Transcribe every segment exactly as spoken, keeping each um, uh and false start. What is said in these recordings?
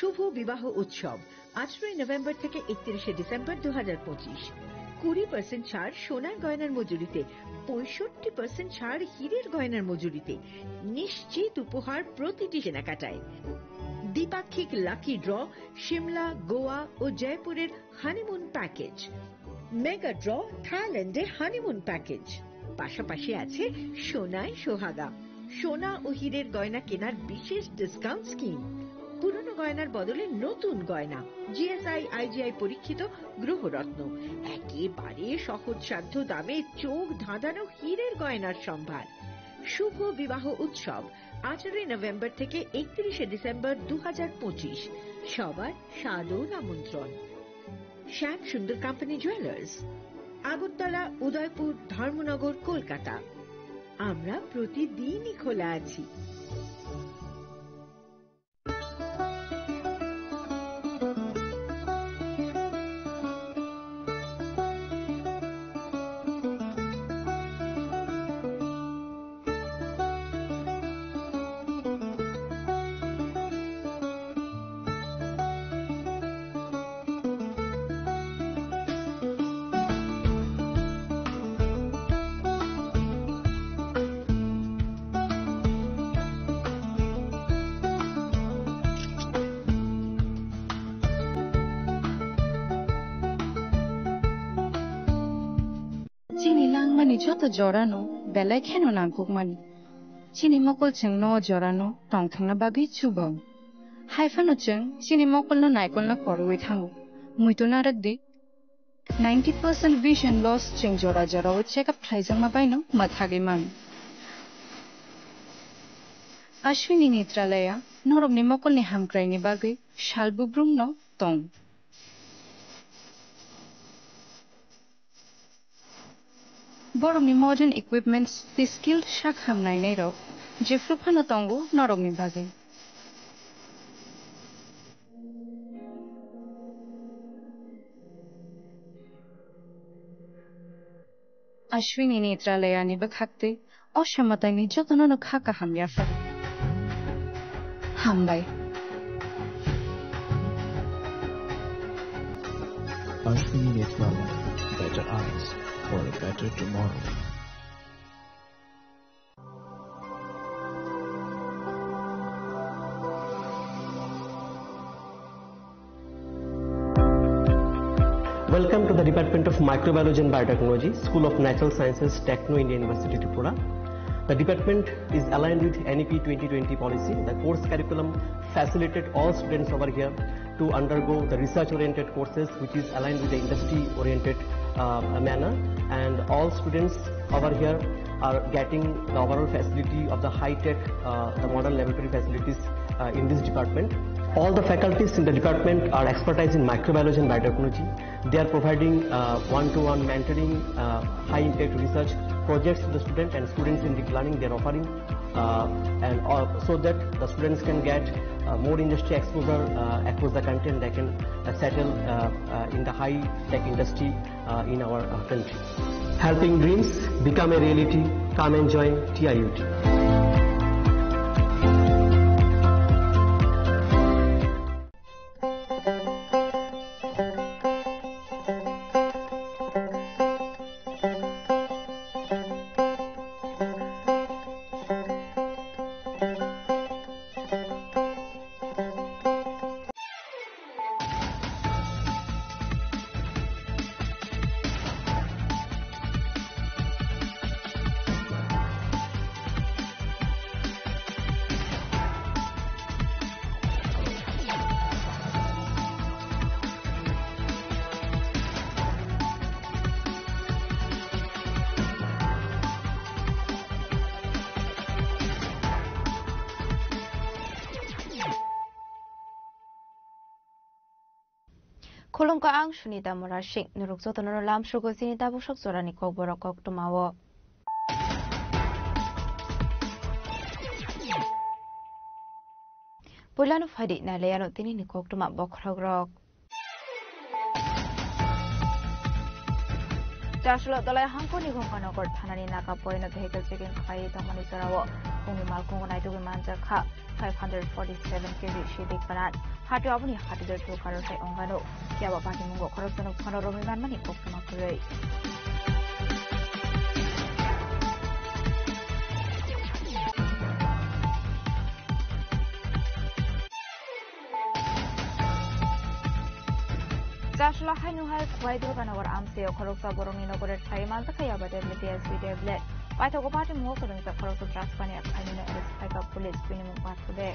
শুভ বিবাহ উৎসব, আঠারোই নভেম্বর থেকে একত্রিশে ডিসেম্বর দু হাজার পঁচিশ। কুড়ি পার্সেন্ট ছাড় সোনার গয়নার মজুরিতে, পঁয়ষট্টি পার্সেন্ট ছাড় হীরের গয়নার মজুরিতে, নিশ্চিত উপহার প্রতিটি কেনাকাটায়। দ্বিপাক্ষিক লাকি ড্র, সিমলা, গোয়া ও জয়পুরের হানিমুন প্যাকেজ, মেগা ড্র, থাইল্যান্ডে হানিমুন প্যাকেজ, পাশাপাশি আছে সোনায় সোহাগা, সোনা ও হীরের গয়না কেনার বিশেষ ডিসকাউন্ট স্কিম। পুরনো গয়নার বদলে নতুন গয়না, জিএসআই আইজিআই পরীক্ষিত গ্রহরত্ন, একেবারে সহজসাধ্য দামে চোখ ধাঁধানো হীরের গয়নার সম্ভার। শুভ বিবাহ উৎসব, আঠারোই নভেম্বর থেকে একত্রিশে ডিসেম্বর দু হাজার পঁচিশ। সবার সাদর আমন্ত্রণ। শ্যাম সুন্দর কোম্পানি জুয়েলার্স, আগরতলা, উদয়পুর, ধর্মনগর, কলকাতা। আমরা প্রতিদিনই খোলা আছি। Chini langmani joto jorano belai kheno nangkukmani. Chini mokol chwngno o jorano tongthokna bagwi chubo. Haiphano chwng chini mokolno naikolna korwi thango. Muitu narwk di. Ninety percent vision loss chwng jora jorao check up khlaijakma baino mwthagwi mano. Ashwini Netralaya norokni mokolni hamkraini bagwi sal bubrumno tong. Borokni modern equipments tei skilled sak hamnainairok jephru phano tongo norokni bagwi. Ashwini Netralayani bwkhaktwi o samataini jotono no kha kaham yaphar. Hambai. Ashwini Netralaya, better eyes for a better tomorrow. Welcome to the Department of Microbiology and Biotechnology, School of Natural Sciences, Techno India University, Tripura. The department is aligned with N E P twenty twenty policy. The course curriculum facilitated all students over here to undergo the research-oriented courses, which is aligned with the industry-oriented, uh, manner. And all students over here are getting the overall facility of the high-tech, uh, the modern laboratory facilities, uh, in this department. All the faculties in the department are expertise in microbiology and biotechnology. They are providing, uh, one-to-one mentoring, uh, high-impact research projects to the student and students in deep learning. They are offering, uh, and, uh, so that the students can get, uh, more industry exposure, uh, across the country, and they can, uh, settle, uh, uh, in the high-tech industry, uh, in our, uh, country. Helping dreams become a reality. Come and join T I U T. Khulumkha, ang Sunita Murasing. Norok jotono lamsrogo chini tabuk sok jorani kokborok koktwmao. Puilano phaidi nailaiano tinini koktwma bokhorokrok. Chaslo Dalai Hangkoni Gongkanagar thanani naka poino vehicle checking khlaiwi tongmani jorao phungni malkhungo naitugwi manjak kha five hundred forty-seven K G sidi kwran. Hatio aboni hatidor two crore hai ongano. Phiya ba patimungo khoroksano phano romwi manmani koktwma kwrwi. Chasla haino hai Khwai Durganagar amchio khoroksa borokni nogo ret khlaiwi manjak kha yaba tablet, D S P tablet. Paithago patimungo kwrwngjak khoroksa drugs paniya khlainino arrest khlaikha police, bini mung pathude.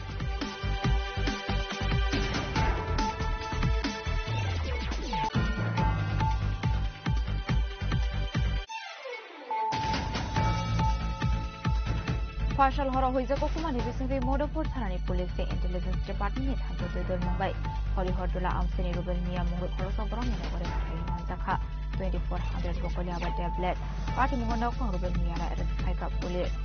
Phaisal horo huijak kokumani bisingtwi Madhupur thanani police tei intelligence department ni thangwi twi dol mungbai Holi Hordula amsini Rubel Mia mungwi khoroksa borokni nogori hathai manjakha twenty four hundred bokoli aba tablet. Patimungo nokphang Rubel Mia no arrest khaikha police.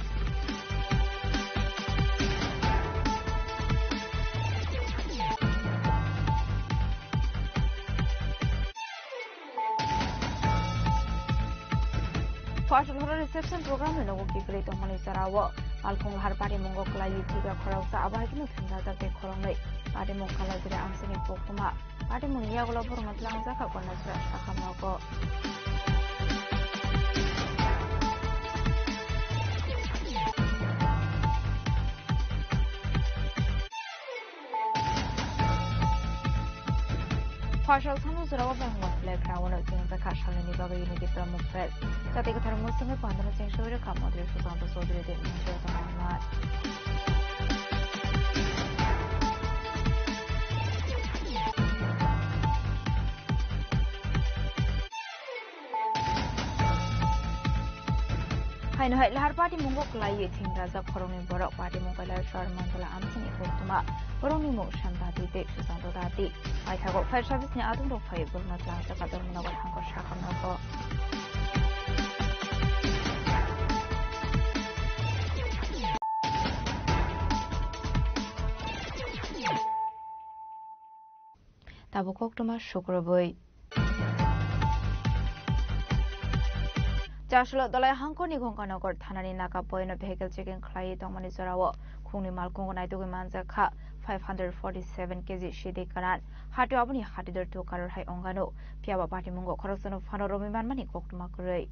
Phaisal horo reception program ni nogo kiphilwi tongmani jorao malkhung lahar patimungo kwlaiwi thwibra khoroksa, abo hai kheno thwngnaijak tei khoroknwi. Patimung Kalajira amsini koktwma. Patimungni yagulo borokno tlangjak kha Gondasra sakha nogo. Phaisal sano jorao bangma flag rawano chengjakha salnini bagwi Unity Pramukh Fest. Jati kwthar mwswngwi pandano chengsowi rwkha Mantri Sushanta Chaudhary tei Mantri Ratan Rangnath. Haino hai lahar patimungo kwlaiwi thingrajak khoroknwi borok, patimung Kailaswar Mandala amsini koktwma, borokni mung Santati tei Susanto Dati. Paithago fire service ni adungrok phaiwi borokno tlangjak kha Dharmanagar hangkor sakha nogo. Tabuk koktwma sukrubwi. Chaslo Dalai Hangkoni Gongkanagar thanani naka poino vehicle checking khlaiwi tongmani jorao khungni malkhungo naitugwi manjak kha five hundred forty-seven K G sidi kwran. Hatio aboni hatidor two crore hai ongano. Phiya ba patimungo khoroksano phano romwi manmani koktwma kwrwi.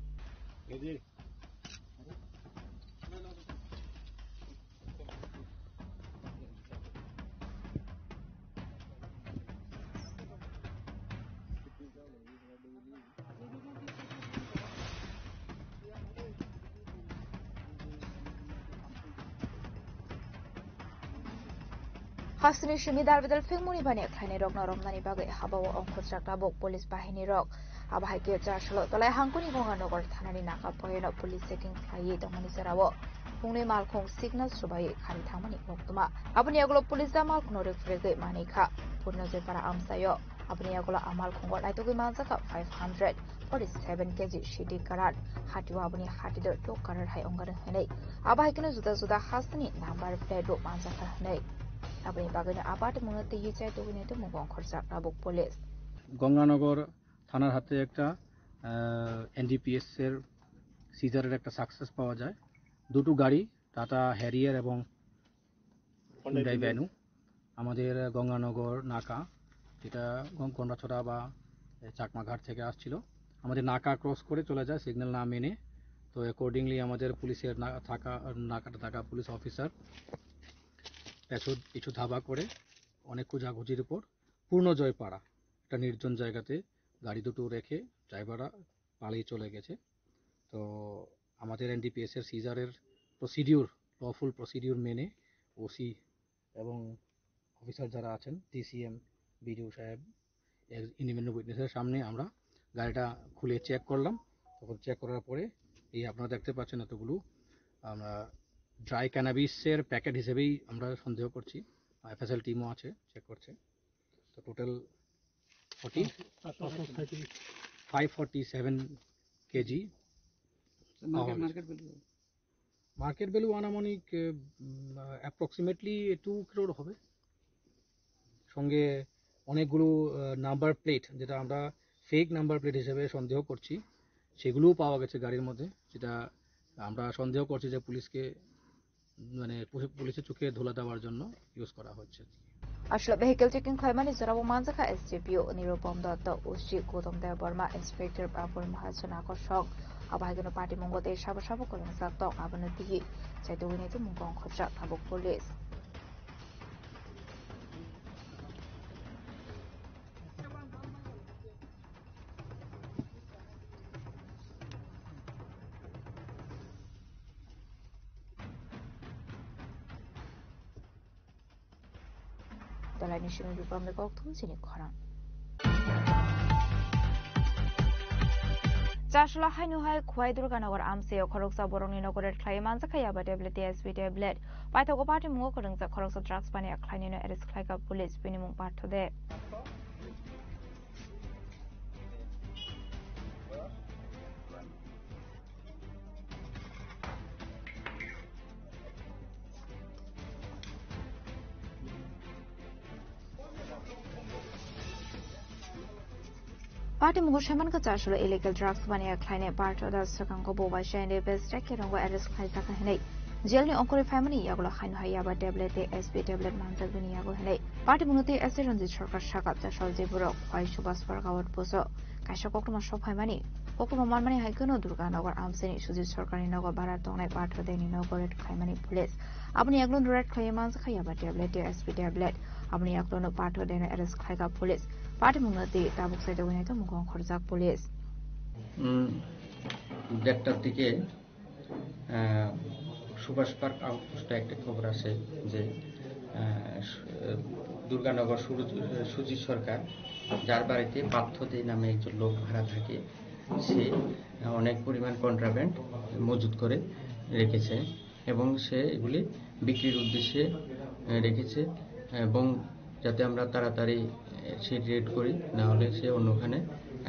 Hasteni simi dal bedal phengmoni bani khlainai rokno romnani bagwi habao ongkhorjak tabuk police bahini rok. Abo hai khe Chaslo Dalai Hangkoni Gongkanagar thanani naka poino police checking khlaiwi tongmani jorao phungni malkhung signal swbaiwi khari thangmani koktwma. Aboni yagulo police da malkhungno rwk phwrwgwi manwi kha Purno Joypara amchaio. Aboni yagulo a malkhungo naitugwi manjak kha five hundred forty-seven K G sidi kwran. Hatio aboni hatidor two crore hai ongkha hwnwi. Abo hai kheno juda juda hasteni number plate bo manjak kha hwnwi. Aboni bagwino a patimungno twiwi chai tugwini tumung ongkhorjak tabuk police. Ganganagar থানার হাতে একটা এনডিপিএস এর সিজারের একটা সাকসেস পাওয়া যায়। দুটো গাড়ি, টাটা হ্যারিয়ার এবং হুন্ডাই ভ্যানু, আমাদের গঙ্গানগর নাকা, যেটা গং- গন্ডাছড়া বা চাকমাঘাট থেকে আসছিল, আমাদের নাকা ক্রস করে চলে যায় সিগন্যাল না মেনে। তো অ্যাকর্ডিংলি আমাদের পুলিশের না- থাকা নাকাটা থাকা পুলিশ অফিসার পিছু পিছু ধাওয়া করে অনেক খোঁজাখুঁজির পর পূর্ণজয় পাড়া একটা নির্জন জায়গাতে গাড়ি দুটো রেখে ড্রাইভাররা পালিয়ে চলে গেছে। তো আমাদের এনডিপিএস এর সিজারের প্রসিডিউর, লফুল প্রসিডিউর মেনে ওসি এবং অফিসার যারা আছেন, ডিসিএম, বিডিও সাহেব, ইন্ডিপেন্ডেন্ট উইটনেসের সামনে আমরা গাড়িটা খুলে চেক করলাম। তখন চেক করার পরে এই আপনারা দেখতে পাচ্ছেন এতগুলো আমরা ড্রাই ক্যানাবিসের প্যাকেট হিসেবেই আমরা সন্দেহ করছি। এফএসএল টিমও আছে, চেক করছে। তো total forty, five forty seven KG. Market market value আনুমানিক অ্যাপ্রক্সিমেটলি টু ক্রোর হবে। সঙ্গে অনেকগুলো নাম্বার প্লেট, যেটা আমরা ফেক নাম্বার প্লেট হিসেবে সন্দেহ করছি, সেগুলোও পাওয়া গেছে গাড়ির মধ্যে, যেটা আমরা সন্দেহ করছি যে পুলিশকে, মানে, পুলিশের চোখে ধুলা দেওয়ার জন্য ইউজ করা হচ্ছে। আসলে vehicle checking khlaimani jorao manjakha S D P O Nirupam Datta, O C Gautam Debbarma, Inspector Babul Mahajon, Akosong. Abo hai kheno patimungo tei sabo sabo kwrwngjak tong, abono twiwi chaitugwi nai tongmung ongkhorjak tabuk police. Dalai ni simi bipam ni kok thung chini khorang. Chasla haino hai Khwai Durganagar amseo khoroksa borokni nogo ret khlai manjakha yaba tablet tei S P tablet. Paithago patimungo kwrwngjak khoroksa drugs paniya khlainino arrest khlaikha police, bini mung Partho De. Patimungo saimankha Chasla illegal drugs paniya khlainai Partho Das swkango bo waisa N D P S track kerongo arrest khlaijakha hinwi jailni ongkhorwi phaimani yagulo haino hai yaba tablet tei S P tablet manjak bini yago hinwi. Patimungno tei S A Ranjit Sarkar sakha Chasla je borok Khwai Subhash Park outpost-o kaisa koktwma sok phaimani. Koktwma manmani hai kheno Durganagar amchaini Sujit Sarkarni nogo bara tongnai Partho Deni nogo ret khlaimani police. Aboni yaklono ret khlaiwi manjakha yaba tablet tei S P tablet. Aboni yaklono Partho Deno arrest khlaikha police. Patimungno tei tabuk saitogwi naitongmung ongkhorjak police. উম, দেড়টার দিকে, আহ, সুভাষ পার্ক আউটপোস্টে একটা খবর আছে যে, আহ, সু-, দুর্গানগর সুরজ-, সুজিত সরকার, যার বাড়িতে পার্থ দে নামে একজন লোক ভাড়া থাকে, সে, আহ, অনেক পরিমাণ কন্ট্রাব্যান্ড মজুত করে রেখেছে। এবং সে এগুলি বিক্রির উদ্দেশ্যে, আহ, রেখেছে এবং যাতে আমরা তাড়াতাড়ি, আহ, সে রেড করি, না হলে সে অন্যখানে,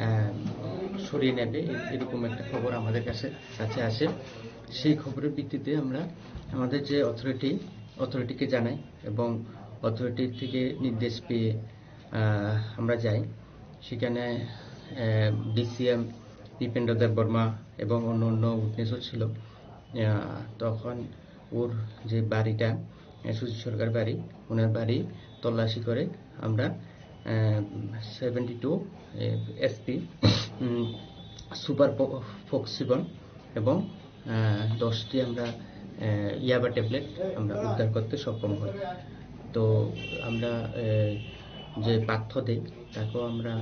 আহ, সরিয়ে নেবে, এ-, এরকম একটা খবর আমাদের কাছে, কাছে আসে। সেই খবরের ভিত্তিতে আমরা আমাদের যে অথরিটি, অথরিটিকে জানাই এবং অথরিটি থেকে নির্দেশ পেয়ে আহ, আমরা যাই। সেখানে, আহ, ডি সি এম নৃপেন্দ্র দেব বর্মা এবং অন্য অন্য উইটনেসও ছিল। আহ, তখন ওর যে বাড়িটা, আহ, সুজিত সরকার বাড়ি, ওনার বাড়ি তল্লাশি করে আমরা, আহ, সেভেন্টি টু, আহ, এস পি, উম, সুপার ফো-, ফোক্সিবন এবং আহ, দশটি আমরা, আহ, ইয়াবা ট্যাবলেট আমরা উদ্ধার করতে সক্ষম হই। তো আমরা, আহ, যে পার্থ দে, তাকেও আমরা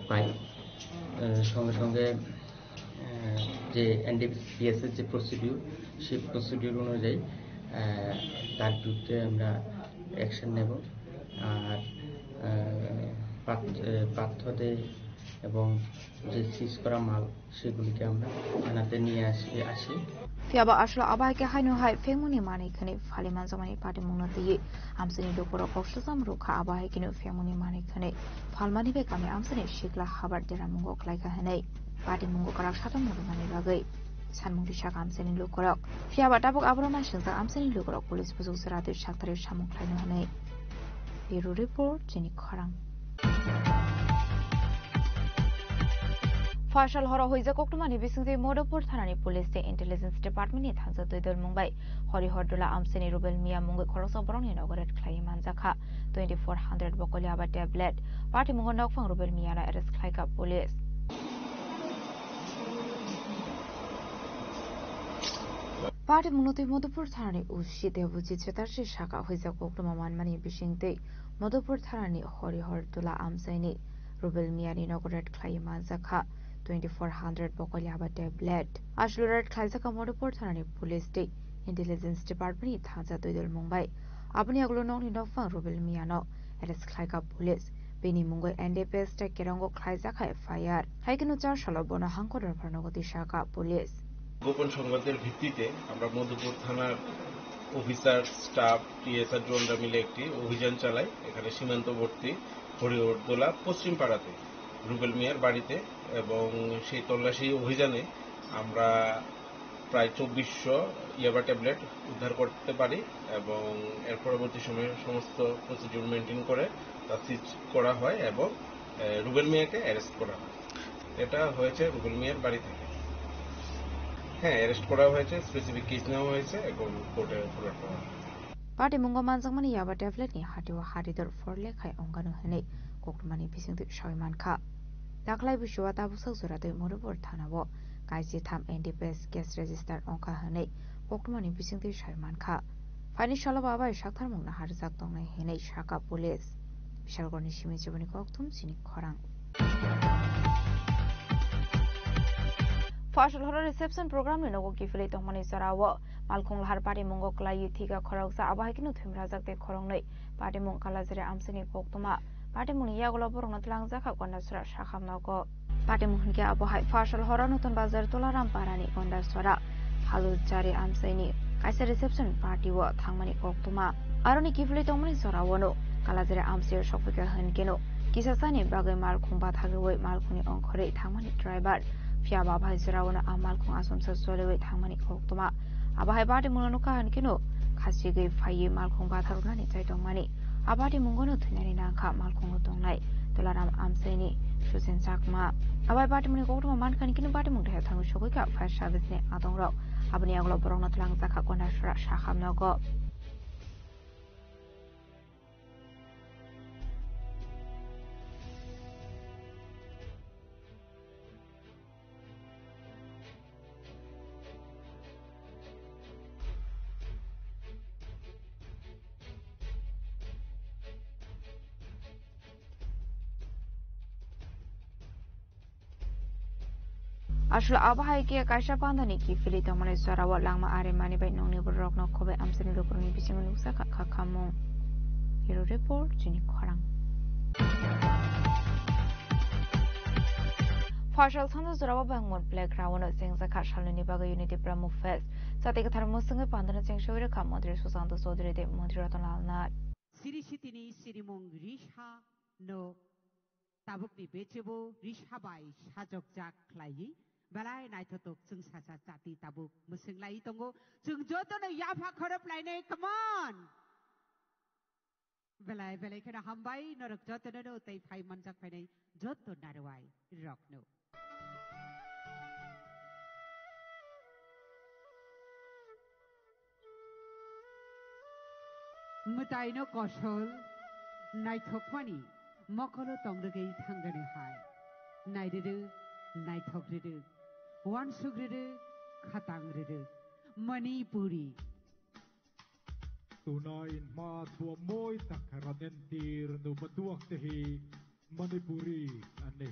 পাই। আহ, সঙ্গে সঙ্গে, আহ, যে এন ডি পি এস এর যে প্রসিডিউর, সেই প্রসিডিউর অনুযায়ী, আহ, তার বিরুদ্ধে আমরা অ্যাকশন নেব। আর, আহ, পার্থ-, আহ, পার্থ দে এবং যে সিজ করা মাল, সেগুলিকে আমরা থানাতে নিয়ে আসি, আসি। Phiya ba aswk abo hai khe haino hai phengmungni manwi khwnwi phali manjakmani patimungno twiwi amchaini lukurok kok swcham rwkha, abo hai kheno phengmungni manwi khwnwi phalmani bai kami amchaini sikla habar deramungo klaikha hwnwi patimungo kwrak satamung rwmani bagwi sanmung rwkha amchaini lukurok. Phiya ba tabuk aborok naisingjak amchaini lukurok police bujuk jora twi saktharwi samung khlaino hwnwi. Bureau Report, Chini Khorang. Phaisal horo huijak koktwmani bisingtwi Madhupur thanani police tei intelligence department ni thansa twi dol mung bai Horihor Dola amchaini Rubel Mia mungwi khoroksa borokni nogo ret khlaiwi manjakha twenty four hundred bokolia ba tablet. Patimungo nokphang Rubel Mia no arrest khlaikha police. Patimungno twi Madhupur thanani O C Debojit Chatterjee saka huijak koktwma manmani bisingtwi Madhupur thanani Horihor Dola amchaini Rubel Miani nogo ret khlaiwi manjakha twenty four hundred bokolia ba tablet. Aswk ret khlaijakha Madhupur thanani police tei intelligence department ni thansa twi dol mung bai. Aboni yagulo nokni nokphang Rubel Miano arrest khlaikha police. Bini mungwi N D P S tei kerongo khlaijak hai F I R. Hai kheno char salo bono hangkor rophar nogo twi sakha police. গোপন সংবাদের ভিত্তিতে আমরা মধুপুর থানার officer, staff, TSR জওয়ানরা মিলে একটি অভিযান চালাই। এখানে সীমান্তবর্তী হরিহরদোলা পশ্চিম পাড়াতে রুবেল মিয়ার বাড়িতে, এবং সেই তল্লাশি অভিযানে আমরা প্রায় চব্বিশশো ইয়াবা ট্যাবলেট উদ্ধার করতে পারি এবং এর পরবর্তী সময়ে সমস্ত প্রসিডিউর মেনটেন করে তা সিজ করা হয় এবং, এ, রুবেল মিয়াকে অ্যারেস্ট করা হয়। এটা হয়েছে রুবেল মিয়ার বাড়ি থেকে। হ্যাঁ, অ্যারেস্ট করা হয়েছে, স্পেসিফিক কেস নেওয়া হয়েছে, এখন কোর্টে ফরওয়ার্ড করা হবে। Patimungo manjakmani yaba tablet ni hatio haridor forle khai ongano hinwi koktwmani bisingtwi sawi mankha. Dakhlai busuo tabuksak joratwi Moripur thanao kaisi tham N D P S case register ongkha hinwi koktwmani bisingtwi sawi mankha. Phaini salo babai saktharmung naharjak tongnai hinwi sakha police. Bishalgorni simi chiboni kokthum chini khorang. Fasal horo reception program ni nogo kiphilwi tongmani jorao malkhung lahar patimungo kwlaiwi thika khoroksa, abo hai kheno thwimrajak tei khoroknwi. Patimung Kalajari amchaini koktwma. Patimungni yagulo borokno twlangjakha Gondasora sakham nogo. Patimung hinkhe abo hai Fasal horo Nutun Bazar Tularam Parani Gondasora Haluljari amchaini kaisa reception party o thangmani koktwma. Aroni kiphilwi tongmani joraono Kalajari amchaio sokphaikha hinkheno kisa chani bagwi malkhung bathak rwui malkhungni ongkhorwi thangmani driver. Phiya ba bai joraono a malkhung achomsa choliui thangmani koktwma. Abo hai Patimungno nukha hinkheno khachigwi phaiwi malkhung bathak rwnani chai tongmani. A Patimungono thwinani nangkha malkhungo tongnai Tularam amchaini Suchen Chakma. Abo hai Patimungni koktwma mankha hinkheno Patimung thaya thangwi sogwikha fire service ni adongrok. Aboni yagulo borokno twlangjakha Gondasora sakham nogo. Aswk abo hai khe kaisa pandani kiphilwi tongmani jorao langma are mani bai nokni bororokno khobai amchaini lukurokni bisingo nukjakha khakhamung. Bureau Report, chini khorang. Fasal sando jorao Bangmon Playground o chengjakha salnwini bagwi Unity Promo Fest. Chati kwthar mwswngwi pandano chengsawi rwkha Montri Sushanta Chaudhary tei Montri Ratan Lal Nath. Siri sitini sirimung risa no tabukni bechebo risa bai sajokjak khlaiwi belai naithotok chwngsacha chati tabuk mwswng lai tongo. Chwng jotono yapha khorop lainai, come on! Belai belai kheno hambai norok jotono no tei phai manjak phainai joto narwai rokno. Mwtaino kosol naithokmani mokolo tongrwgwi thangani hai. Nairwrwk, naithok rwrwk, wansuk rwrwk, khatang rwrwk. Manipuri. Tunai matbo moi takharan entir no maduak tehi Manipuri ani.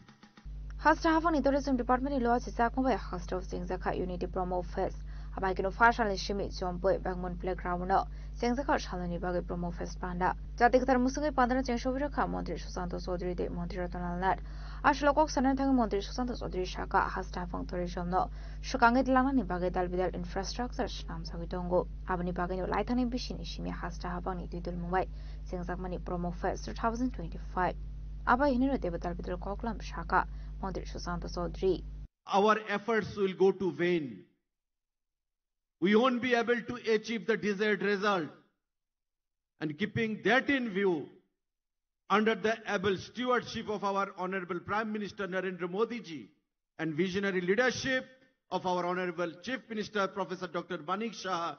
Hasta hapangni Tourism Department ni loa si chakma bai hasta o chengjakha Unity Promo Fest. Abai kino first salni simi chompoi Bangmon Playground no chengjakha salnwini bagwi Promo Fest panda. Jati kwthar musungwi pandano chengsowi rwkha Montri Sushanta Chaudhary tei Montri Ratan Lal Nath. Aswk kok sanani thangwi Montri Sushanta Chaudhary saka hasta hapang tourism no swkangwi langnani bagwi dal bidal infrastructure swnamjagwi tongo. Aboni bagwino laithani bisini simi hasta hapangni twi dulmung bai chengjakmani Promo Fest two thousand twenty-five. Abo hinwi no teibo dal bidal koklam saka Montri Sushanta Chaudhary. Our efforts will go to vain. We won't be able to achieve the desired result. And keeping that in view, under the able stewardship of our Honorable Prime Minister Narendra Modi ji and visionary leadership of our Honorable Chief Minister Professor Doctor Manik Saha,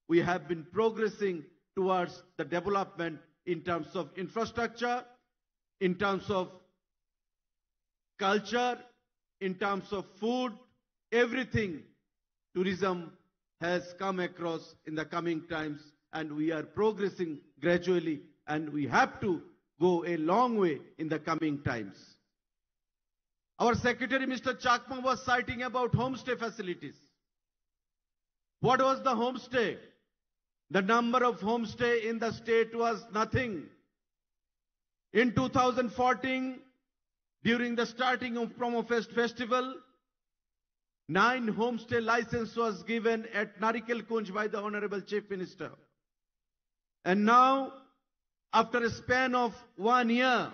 we have been progressing towards the development in terms of infrastructure, in terms of culture, in terms of food, everything, tourism has come across in the coming times, and we are progressing gradually, and we have to go a long way in the coming times. Our secretary, Mister Chakma, was citing about homestay facilities. What was the homestay? The number of homestay in the state was nothing. In two thousand fourteen, during the starting of Promo Fest festival, nine homestay license was given at Narikel Kunj by the Honorable Chief Minister. And now, after a span of one year,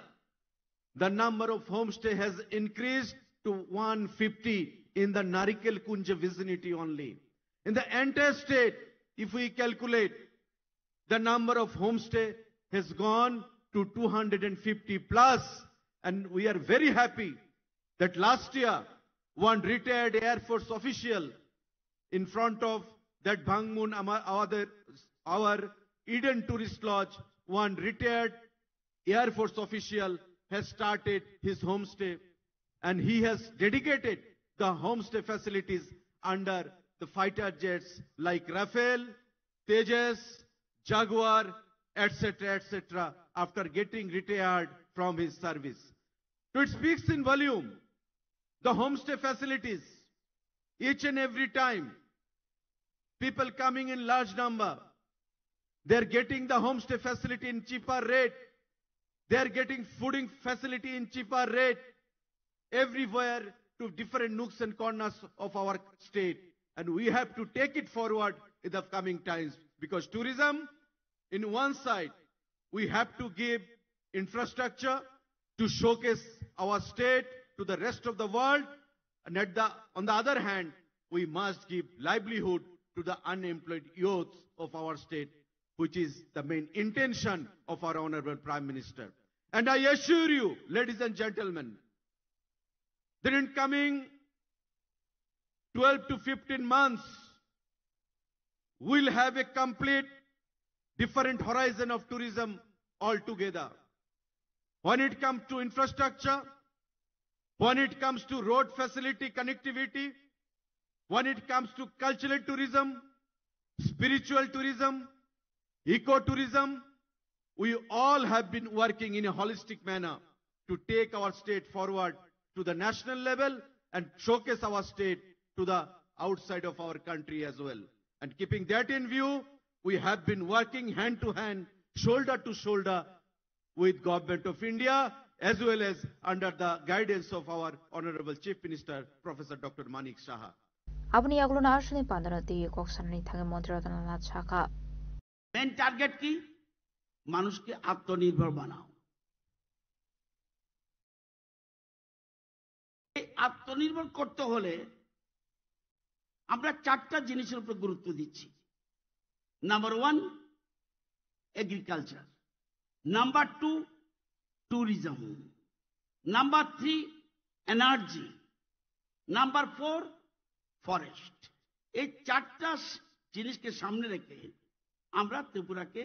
the number of homestay has increased to one fifty in the Narikel Kunj vicinity only. In the entire state, if we calculate, the number of homestay has gone to two hundred fifty plus, and we are very happy that last year one retired Air Force official in front of that Bhangmun, ama-, our, our Eden Tourist Lodge, one retired Air Force official has started his homestay, and he has dedicated the homestay facilities under the fighter jets like Rafale, Tejas, Jaguar, et cetera, et cetera, after getting retired from his service. So it speaks in volume. The homestay facilities, each and every time, people coming in large number, they are getting the homestay facility in cheaper rate. They are getting fooding facility in cheaper rate everywhere to different nooks and corners of our state. And we have to take it forward in the coming times, because tourism, in one side, we have to give infrastructure to showcase our state to the rest of the world. And at the, on the other hand, we must give livelihood to the unemployed youth of our state, which is the main intention of our Honorable Prime Minister. And I assure you, ladies and gentlemen, that in coming twelve to fifteen months, we'll have a complete different horizon of tourism altogether. When it comes to infrastructure, when it comes to road facility connectivity, when it comes to cultural tourism, spiritual tourism, ecotourism, we all have been working in a holistic manner to take our state forward to the national level and showcase our state to the outside of our country as well. And keeping that in view, we have been working hand to hand, shoulder to shoulder with Government of India, as well as under the guidance of our Honorable Chief Minister, Professor Doctor Manik Saha. Aboni yagulono aswkni pandano twi kok sanani thangwi Montri Ratan Lal Nath sakha. Main target ki? মানুষকে আত্মনির্ভর বানাও। এই আত্মনির্ভর করতে হলে আমরা চারটা জিনিসের উপরে গুরুত্ব দিচ্ছি। Number one, agriculture. Number two, tourism. Number three, energy. Number four, forest. এই চারটা স-, জিনিসকে সামনে রেখে আমরা ত্রিপুরাকে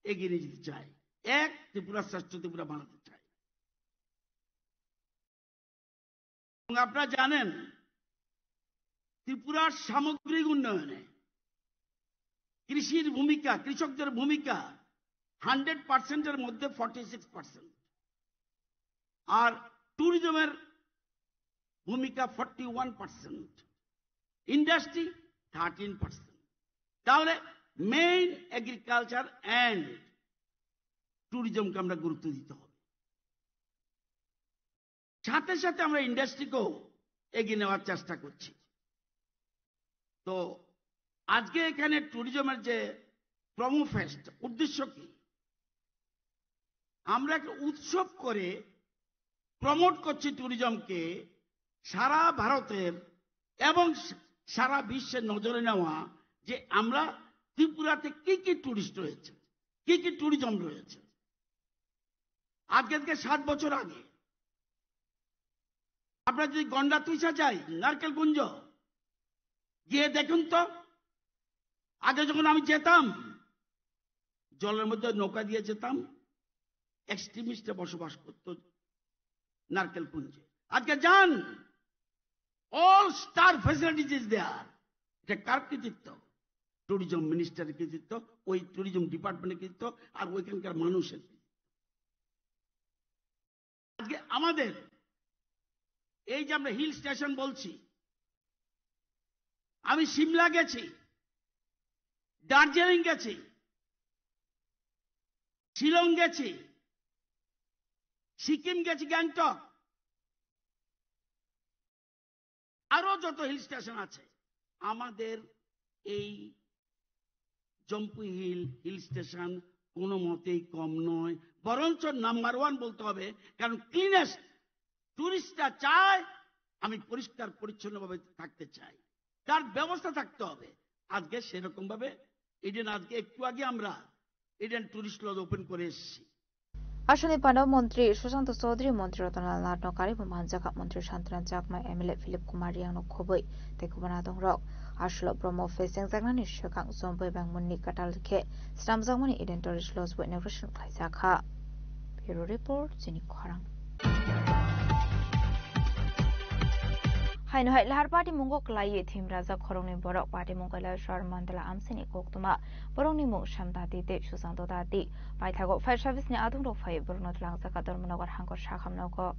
এগিয়ে নিয়ে যেতে চাই। এক, ত্রিপুরা শ্রেষ্ঠ ত্রিপুরা বানাতে চাই। এবং আপনারা জানেন, ত্রিপুরার সামগ্রিক উন্নয়নে কৃষির ভূমিকা, কৃষকদের ভূমিকা হান্ড্রেড পার্সেন্টের মধ্যে ফর্টি সিক্স পার্সেন্ট, আর ট্যুরিজমের ভূমিকা forty one percent, industry thirteen percent. তাহলে মেইন এগ্রিকালচার অ্যান্ড ট্যুরিজমকে আমরা গুরুত্ব দিতে হবে। সাথে সাথে আমরা ইন্ডাস্ট্রিকেও এগিয়ে নেওয়ার চেষ্টা করছি। তো আজকে এখানে ট্যুরিজমের যে প্রোমো ফেস্ট, উদ্দেশ্য কি? আমরা একটা উৎসব করে প্রমোট করছি ট্যুরিজমকে সারা ভারতের এবং সারা বিশ্বের নজরে নেওয়া যে আমরা ত্রিপুরাতে কি কি ট্যুরিস্ট রয়েছে, কি কি ট্যুরিজম রয়েছে। আজকে থেকে সাত বছর আগে আপনারা যদি গন্ডা তুইসা যাই, নারকেল কুঞ্জ, গিয়ে দেখুন তো, আগে যখন আমি যেতাম, জলের মধ্যে নৌকা দিয়ে যেতাম, এক্সট্রিমিস্টরা বসবাস করত নারকেল কুঞ্জে। আজকে যান, all star facilities is there. এটা কার কৃতিত্ব? ট্যুরিজম মিনিস্টারের কৃতিত্ব, ওই ট্যুরিজম ডিপার্টমেন্টের কৃতিত্ব, আর ওইখানকার মানুষের কৃতিত্ব। আজকে আমাদের এই যে আমরা হিল স্টেশন বলছি, আমি সিমলা গেছি, দার্জিলিং গেছি, শিলং গেছি, সিকিম গেছি, গ্যাংটক, আরো যত হিল স্টেশন আছে, আমাদের এই জম্পু হিল, হিল স্টেশন কোনো মতেই কম নয়, বরঞ্চ নাম্বার ওয়ান বলতে হবে, কারণ ক্লিনেস্ট। টুরিস্টরা চায় আমি পরিষ্কার পরিচ্ছন্নভাবে থাকতে চাই, তার ব্যবস্থা থাকতে হবে। আজকে সেরকম ভাবে ইডেন, আজকে একটু আগে আমরা ইডেন টুরিস্ট লজ ওপেন করে এসেছি। Aswkni pano Montri Sushanta Chaudhary, Montri Ratan Lal Nath no karwi bo manjakha, Montri Santana Chakma, M L A Philip Kumar Reang no khobwi tei kubun adongrok. Aswk Brahma Fest wngjaknani swkang Chombai Bangmani kwtal khe swnamjakmani inauguration khlaijak kha. Bureau Report, chini khorang. Haino hai lahar party mungo kwlaiwi thim rajak khoroknwi borok party mung Kailaswar Mandala amchaini koktwma borokni mung Samdati tei Susanto Dati. Paithago fire service ni adungrok phai borokno tlangjak kha Dharmanagar hangkor sakham nogo.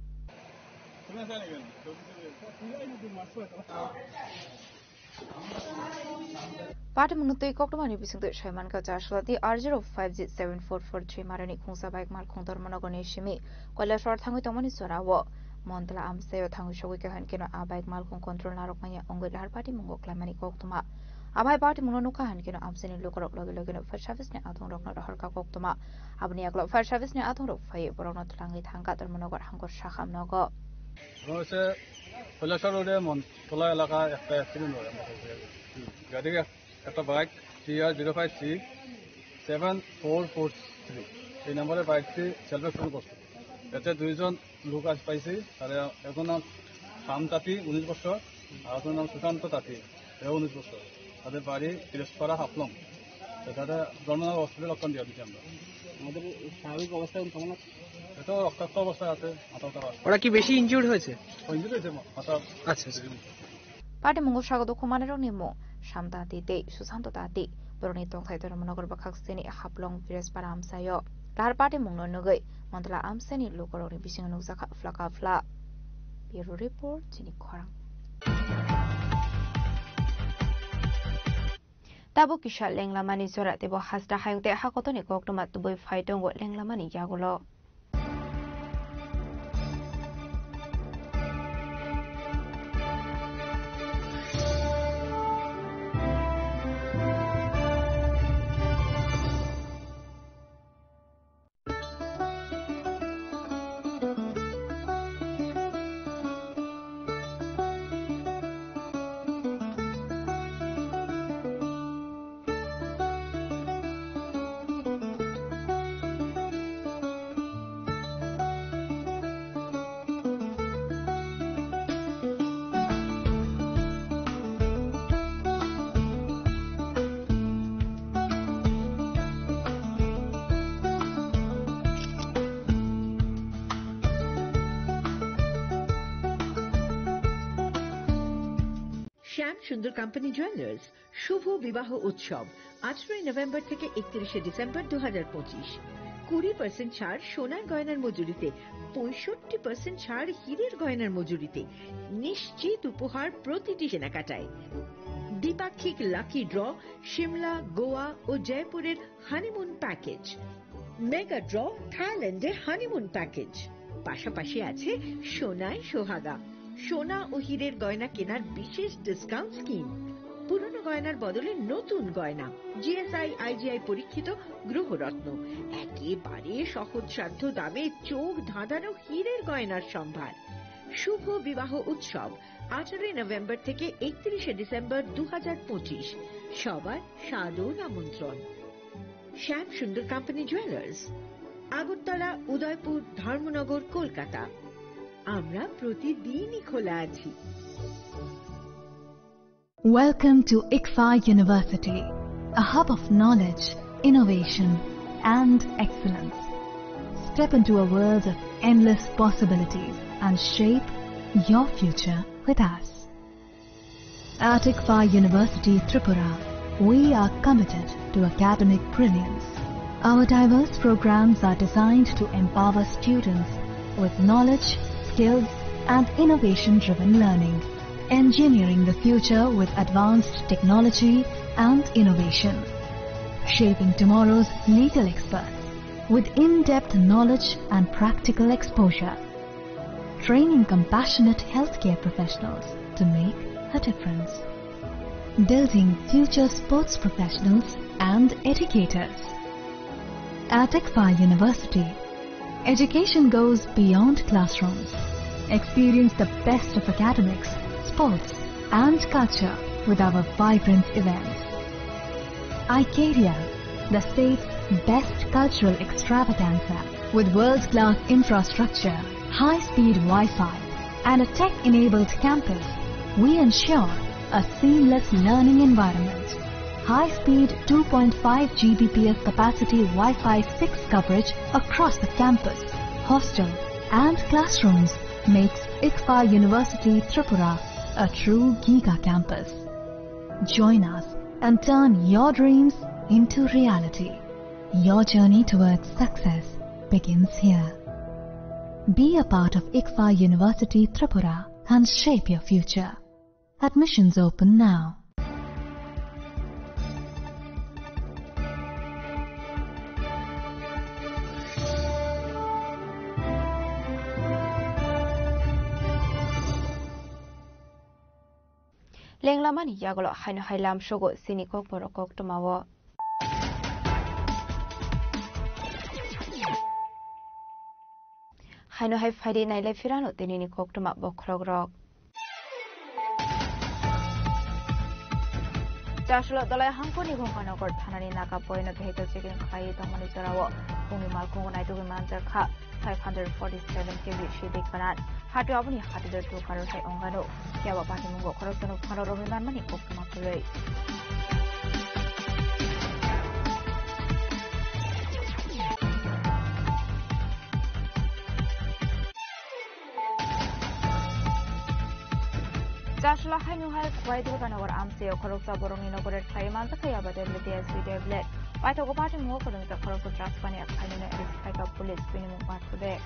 Party mungno twi koktwmani bisingtwi saimankha Jasolati R zero five G seven four four three marani khungsa bike malkhung Dharmanagarni simi Kailaswar thangwi tongmani jorao. Mandala amchaio thangwi sogwi kha hinkhe no a bike malkhung control narwkmanya wngwi lahar party mungo khlaimani koktwma. Abai party mungno nukha hinkhe no amchaini lukurok logi logi no fire service ni adungrokno rohorkha koktwma. Aboni yagulo fire service ni adungrok phaiwi borokno twlangwi thangkha Dharmanagar hangkor sakham nogo. Omo se Kailaswar road-e Montola elaka ekta accident oi, gari ek-, ekta bike T R zero five C seven four four three, ei number-e bike-ti self accident korse. Ete duijon lok aas paise, tare ekjon nam Sam Tati, unis bochor, ar ekjon nam Susanto Tati, eo unis bochor. Tader bari Pirespara Haflong. Te tare Dharmanagar hospital-e lokkon diya dite amra. আমাদের স্বাভাবিক অবস্থা এখন কেমন আছে? এ তো রক্তাক্ত অবস্থায় আছে, মাথা ব্যথা আছে। ওরা কি বেশি ইনজুর্ড হয়েছে? ও ইনজুর্ড হয়েছে, মা-, মাথা আচ্ছা, আচ্ছা। Party mungo sago dukhu manwirokni mung Sam Tati tei Susanto Tati. Borokni tongthai Dharmanagar bwkhak sini Haflong Pirespara amchaio. Lahar party mungno nugwi Mandala amchaini lukurokni bisingo nukjakha phlaka phla. Bureau Report, chini khorang. Tabuk kisa lenglamani jora teibo hasta hayung tei hakotorni koktwma tubui phai tongo lenglamani yagulo. শ্যাম সুন্দর company jewellers শুভ বিবাহ উৎসব আঠারোই নভেম্বর থেকে একত্রিশে ডিসেম্বর দু হাজার পঁচিশ। কুড়ি পার্সেন্ট ছাড় সোনার গয়নার মজুরিতে, পঁয়ষট্টি পার্সেন্ট ছাড় হীরের গয়নার মজুরিতে, নিশ্চিত উপহার প্রতিটি কেনাকাটায়। দ্বিপাক্ষিক লাকি ড্র, সিমলা, গোয়া ও জয়পুরের হানিমুন প্যাকেজ। মেগা ড্র, থাইল্যান্ডের হানিমুন প্যাকেজ। পাশাপাশি আছে সোনায় সোহাগা, সোনা ও হীরের গয়না কেনার বিশেষ ডিসকাউন্ট স্কিম। পুরনো গয়নার বদলে নতুন গয়না, জিএসআই, আইজিআই পরীক্ষিত গ্রহরত্ন, একেবারে সহজসাধ্য দামে চোখ ধাঁধানো হীরের গয়নার সম্ভার। শুভ বিবাহ উৎসব আঠারোই নভেম্বর থেকে একত্রিশে ডিসেম্বর দু হাজার পঁচিশ। সবার সাদর আমন্ত্রণ। শ্যাম সুন্দর কোম্পানি জুয়েলার্স, আগরতলা, উদয়পুর, ধর্মনগর, কলকাতা। আমরা প্রতিদিনই খোলা আছি। Welcome to ICFAI University, a hub of knowledge, innovation, and excellence. Step into a world of endless possibilities and shape your future with us. At ICFAI University Tripura, we are committed to academic brilliance. Our diverse programs are designed to empower students with knowledge, skills, and innovation-driven learning, engineering the future with advanced technology and innovation, shaping tomorrow's legal experts with in-depth knowledge and practical exposure, training compassionate healthcare professionals to make a difference, building future sports professionals and educators. At ICFAI University, education goes beyond classrooms. Experience the best of academics, sports, and culture with our vibrant events. Icaria, the state's best cultural extravaganza. With world-class infrastructure, high-speed Wi-Fi, and a tech-enabled campus, we ensure A seamless learning environment. High-speed two point five G B P S capacity Wi-Fi six coverage across the campus, hostel and classrooms makes ICFA University Tripura a true giga campus. Join us and turn your dreams into reality. Your journey towards success begins here. Be a part of ICFA University Tripura and shape your future. Admissions open now. Lenglamani yagulo haino hai lamsogo chini kokborok koktwmao. Haino hai phaidi nailai phirano tinini koktwma bokhorokrok. Chaslo Dalai Hangkoni Gongkanagar thanani naka poino vehicle checking khlaiwi tongmani jorao bongni malkhungo naitugwi manjakha five hundred forty-seven K B sidik banan. Hatwi aboni hatwi dor tukaro hai ongano. Phiya ba patimungo khoroksano phano romwi manmani koktwma kwrwi. Chasla haino hai Khwai Durganagar amchio khoroksa borokni nogo raid khlai manjakha yaba tablet, D S P tablet. Paithago patimungo kwrwngjak khoroksa drugs paniya khlainani arrest khlaikha police, bini mung Pathude.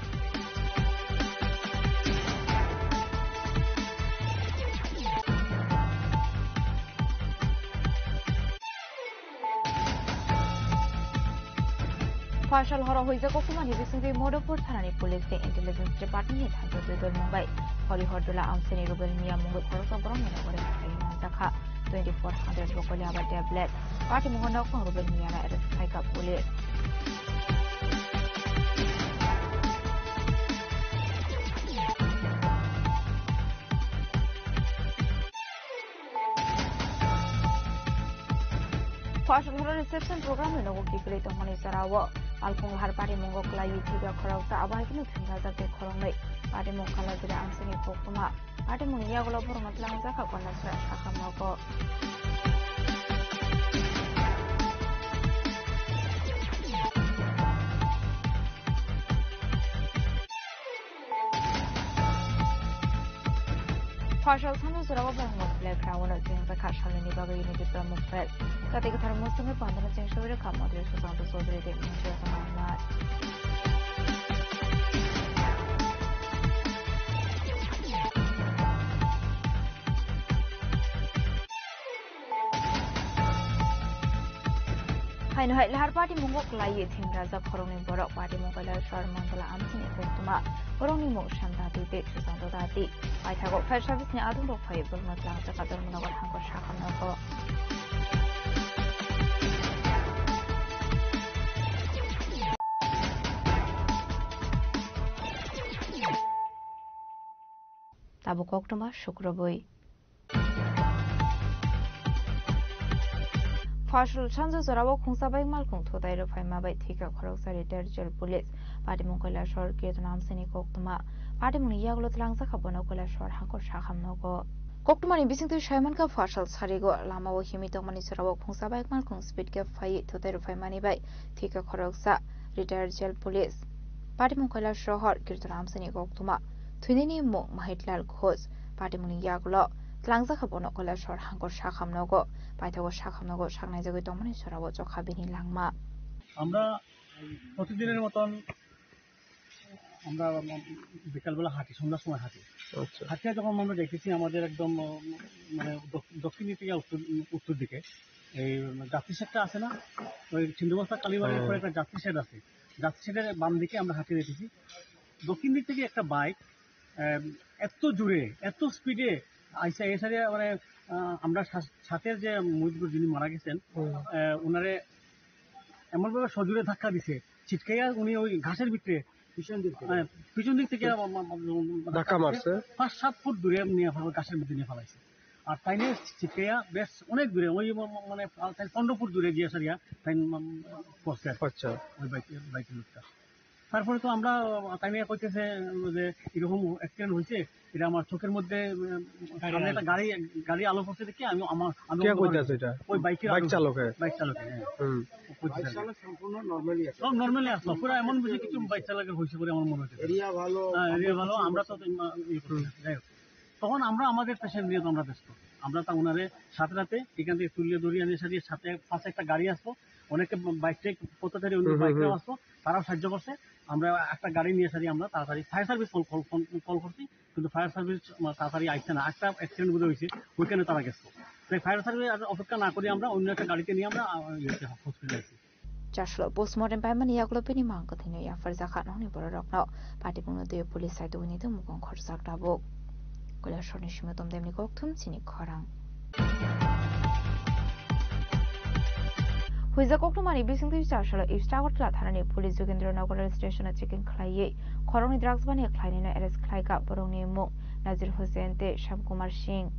Phaisal horo huijak koktwmani bisingtwi Madhupur thanani police tei intelligence department ni thansa Jodol Mumbai, Hori Hordula amsini Rubel Mia mungwi khoroksa borokni nogo raid khlai manjakha twenty-four hundred rokoli aba tablet. Patimungo nokphang Rubel Mia no arrest khlaikha police. Phaisal horo reception program ni nogo kiphilwi tongmani jorao Alkhung Lahar patimungo kwlaiwi thwikha khoroksa, abo hai kheno thwimajak tei khoroknwi. Patimung Kalajuri amsini koktwma. Patimungni yagulo borokno twlangjakha Konasra sakha nogo. Phaisal sanjak jorao borok mothlai kha, uano chengjakha salnini bagwi Unity Tripura Movement. Jati kwthar muchungwi pandano chengsawi rwkha Mantri Sushanta Chaudhary tei Mantri Ratan Lal Nath. Haino hai lahar patimungo kwlaiwi thwimrajak khoroknwi borok, patimung Kailasor Mandala amsini koktwma, borokni mung Santa Dati tei Susanto Dati. Paithago fire service ni adungrok phaiwi borokno twlangjakha Dharmanagar hangkor sakha nogo. Tabuk koktwma sukrubwi. Phaisal sanjak jorao khungsa bai malkhung thutai rwphaima bai thwikha khoroksa retired jail police. Patimung Kailasor Kirtan amsini koktwma. Patimungni yagulo twlangjakha bono Kailasor hangkor sakha nogo. Koktwmani bisingtwi saimankha phaisal sarigo lamao himwi tongmani jorao khungsa bai malkhung speed gap phaiwi thutai rwphaimani bai thwikha khoroksa retired jail police. Patimung Kailasor Kirtan amsini koktwma. Thwinini mung Mahitlal Ghosh, patimungni yagulo twlangjakha bono Kailasor hangkor sakha nogo, paithago sakha nogo saknaijagwi tongmani jorao chokha bini langma. আমরা প্রতিদিনের মতন আমরা বিকালবেলা হাঁটি, সন্ধ্যার সময় হাঁটি। আচ্ছা। হাঁটতে যখন আমরা দেখেছি আমাদের একদম, উম, মানে দক-, দক্ষিণ দিক থেকে উত্তর, উত্তর দিকে এই যাত্রী শেডটা আছে না, ওই সিন্ধুবস্তা কালীবাড়ির হ্যাঁ। উপরে একটা যাত্রী শেড আছে। যাত্রী শেডের বাম দিকে আমরা হাঁটতে দেখেছি। দক্ষিণ দিক থেকে একটা বাইক, আম, এত জোরে, এত স্পিডে আইসা, এসারে মানে, আহ, আমরা সা-, সাথের যে মহিলাগুলো যিনি মারা গেছেন, হুম। আহ, ওনারে এমনভাবে সজোরে ধাক্কা দিছে, ছিটকাইয়া উনি ওই ঘাসের ভিতরে পিছন দিক থেকে। হ্যাঁ, পিছন দিক থেকে মা-, মা-, মা-, মা-, ধাক্কা মারছে। পাঁচ সাত ফুট দূরে নিয়ে ফেলা-, ঘাসের মধ্যে নিয়ে ফেলাইছে। আর তাই নিয়ে ছিটকাইয়া বেশ অনেক দূরে, ওই ম-, ম-, মানে, প্রায় তাই পনেরো ফুট দূরে গিয়ে সারিয়া তাই ম-, পড়ছে আর কি। আচ্ছা। ওই বাইক, বাইকের লোকটা। তারপরে তো আমরা, আহ, তাই নিয়ে কইতেছে, উম, যে এরকম অ্যাক্সিডেন্ট হয়েছে, এটা আমার চোখের মধ্যে, উম, গাড়ি সামনে একটা আলো। গাড়ি, গাড়ি আলো পড়ছে দেখে আমি আমার, আমি কে অন্ধকার কইতাছে হয়ে এটা? ওই বাইকের বাইক আলো। চালকে? বাইক চালকে, হ্যাঁ। হুম। ও কইতেছে বাইক আর কি। চালক সম্পূর্ণ নরমালি আছে। সব নরমালি আছে, পুরো এমন বুঝি কিছু বাইক চালকের হয়েছে বলে আমার মনে হচ্ছে। এরিয়া ভালো, হ্যাঁ, এরিয়া ভালো, আমরা তো, উম, ইয়ে করছি হুম। না। যাই হোক, তখন আমরা আমাদের পেশেন্ট নিয়ে তো আমরা ব্যস্ত। আমরা তা ওনারে সাথে সাথে এখান থেকে তুলিয়ে ধরি, আমি সাথে সাথে পাশে একটা গাড়ি আসতো, অনেকে বাইক টেক করতে চাইলে অন্য হুম, হুম, বাইকটাও হুম। আসতো, তারাও সাহায্য করছে। আমরা একটা গাড়ি নিয়ে সারি আমরা তাড়াতাড়ি fire service call, call, call, call করছি, কিন্তু ফায়ার সার্ভিস তাড়াতাড়ি আসছে না। একটা অ্যাক্সিডেন্ট বোধহয় হয়েছে, ওইখানে তারা গেছে। তাই ফায়ার সার্ভিস আর অপেক্ষা না করি আমরা অন্য একটা গাড়িতে নিয়ে আমরা, আহ, ইয়েতে হসপিটালে আসি। Chaslo postmortem paimani yagulo bini mang kwthwino yapharjakha nokni bororokno. Patibungno twiwi police side wngwi tongmung khorjak tabuk. Kailasorni simi Tom Demni kokthum chini khorang. Huijak koktwmani bisingtwi Chaslo East Agartala thanani police Jogendra Nagar rail station-o checking khlaiwi khoroknwi drugs baniya khlainaino arrest khlaikha. Borokni mung Nazir Hussain tei Shyam Kumar Singh.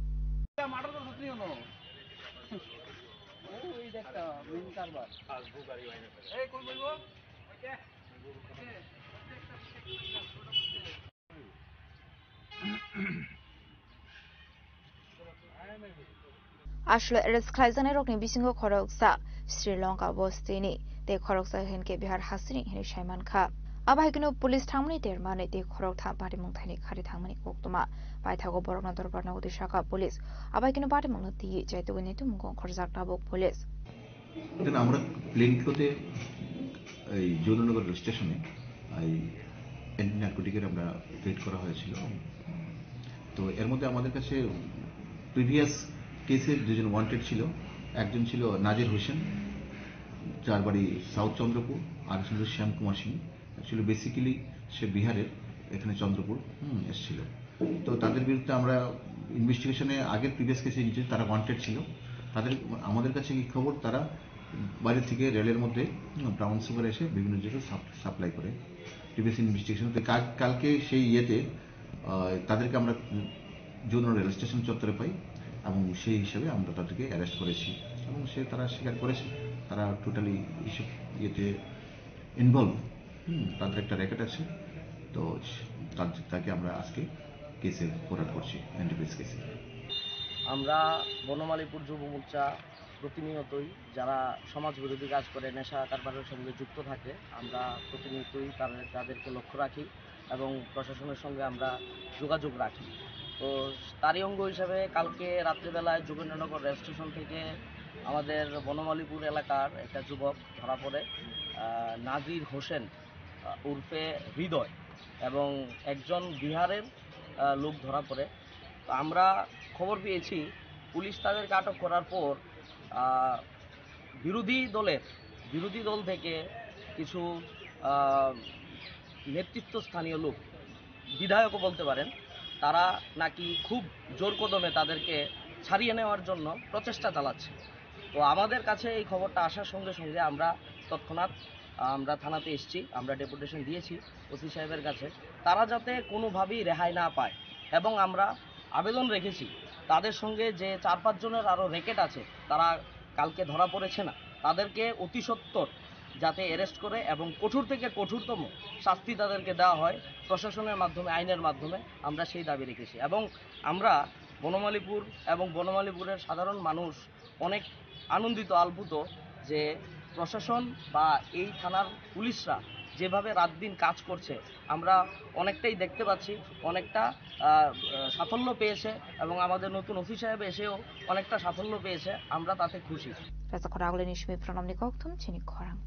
Aswk arrest khlaijaknairokni bisingo khoroksa Sri Lanka bostini tei khoroksa hinkhe Bihar hasteni hinwi saimankha. Abo hai kheno police thangmani termani tei khoroktham patimung thaini khari thangmani koktwma. Paithago borokno dorbarno uti sakha police. Abo hai kheno patimungno twiwi chaitugwi naitukmung khorjak tabuk police. Then আমরা প্লেন ফ্লোতে এই যৌননগর রেল স্টেশনে এই অ্যান্টি নার্কোটিকের আমরা রেড করা হয়েছিল। তো এর মধ্যে আমাদের কাছে প্রিভিয়াস কেসের দুজন ওয়ান্টেড ছিল। একজন ছিল নাজির হোসেন, যার বাড়ি সাউথ চন্দ্রপুর, আর একজন ছিল শ্যাম কুমার সিং। অ্যাকচুয়ালি বেসিক্যালি সে বিহারের, এখানে চন্দ্রপুর, হুম, এসেছিল। তো তাদের বিরুদ্ধে আমরা ইনভেস্টিগেশনে আগের প্রিভিয়াস কেসে যে তারা ওয়ান্টেড ছিল, তাদের, আমাদের কাছে কি খবর, তারা বাইরে থেকে রেলের মধ্যে, হুম, ব্রাউন সুগার এসে বিভিন্ন জায়গায় সাপ-, সাপ্লাই করে। প্রিভিয়াস ইনভেস্টিগেশন তো কাল-, কালকে সেই ইয়েতে, আহ, তাদেরকে আমরা, উম, যৌন রেল স্টেশন চত্বরে পাই এবং সেই হিসাবে আমরা তাদেরকে অ্যারেস্ট করেছি এবং সে, তারা স্বীকার করেছে তারা টোটালি এইসব ইয়েতে ইনভলভ, হুম, তাদের একটা র্যাকেট আছে। তো তার, তাকে আমরা আজকে কেসে ফরওয়ার্ড করছি, এনডিপিএস কেসে। আমরা বনমালীপুর যুব মোর্চা প্রতিনিয়তই যারা সমাজ বিরোধী কাজ করে, নেশা কারবারের সঙ্গে যুক্ত থাকে, আমরা প্রতিনিয়তই তাদের, তাদেরকে লক্ষ্য রাখি এবং প্রশাসনের সঙ্গে আমরা যোগাযোগ রাখি। তো তারই অঙ্গ হিসাবে কালকে রাত্রিবেলায় যোগেন্দ্রনগর রেল স্টেশন থেকে আমাদের বনমালীপুর এলাকার একটা যুবক ধরা পড়ে, আহ, নাজির হোসেন, আহ, উরফে হৃদয়, এবং একজন বিহারের, আহ, লোক ধরা পড়ে। তো আমরা খবর পেয়েছি, পুলিশ তাদেরকে আটক করার পর, আহ, বিরোধী দলের, বিরোধী দল থেকে কিছু, আহ, নেতৃত্ব স্থানীয় লোক, বিধায়কও বলতে পারেন, তারা নাকি খুব জোর কদমে তাদেরকে ছাড়িয়ে নেওয়ার জন্য প্রচেষ্টা চালাচ্ছে। তো আমাদের কাছে এই খবরটা আসার সঙ্গে সঙ্গে আমরা তৎক্ষণাৎ, আহ, আমরা থানাতে এসেছি, আমরা ডেপুটেশন দিয়েছি ওসি সাহেবের কাছে, তারা যাতে কোনোভাবেই রেহাই না পায়। এবং আমরা আবেদন রেখেছি, তাদের সঙ্গে যে চার পাঁচ জনের আরও র্যাকেট আছে, তারা কালকে ধরা পড়েছে না, তাদেরকে অতি সত্বর যাতে অ্যারেস্ট করে এবং কঠোর থেকে কঠোরতম শাস্তি তাদেরকে দেওয়া হয় প্রশাসনের মাধ্যমে, আইনের মাধ্যমে, আমরা সেই দাবি রেখেছি। এবং আমরা বনমালীপুর এবং বনমালীপুরের সাধারণ মানুষ অনেক আনন্দিত, আপ্লুত যে প্রশাসন বা এই থানার পুলিশরা যেভাবে রাত দিন কাজ করছে, আমরা অনেকটাই দেখতে পাচ্ছি, অনেকটা, আহ, সাফল্য পেয়েছে এবং আমাদের নতুন ওসি সাহেব এসেও অনেকটা সাফল্য পেয়েছে, আমরা তাতে খুশি। Rasa khorang le nishmi pranamni kokthum chini khorang.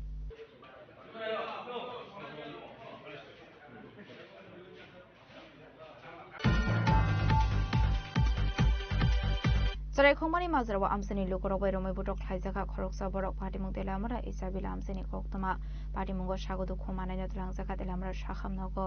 Chwrai khongmani majra o amchaini lukurok bai romwi butok khlaijakha khoroksa borok. Patimung Teliamura Isabila amchaini koktwma. Patimungo sago dukhu manai no twlangjakha Teliamura sakham nogo.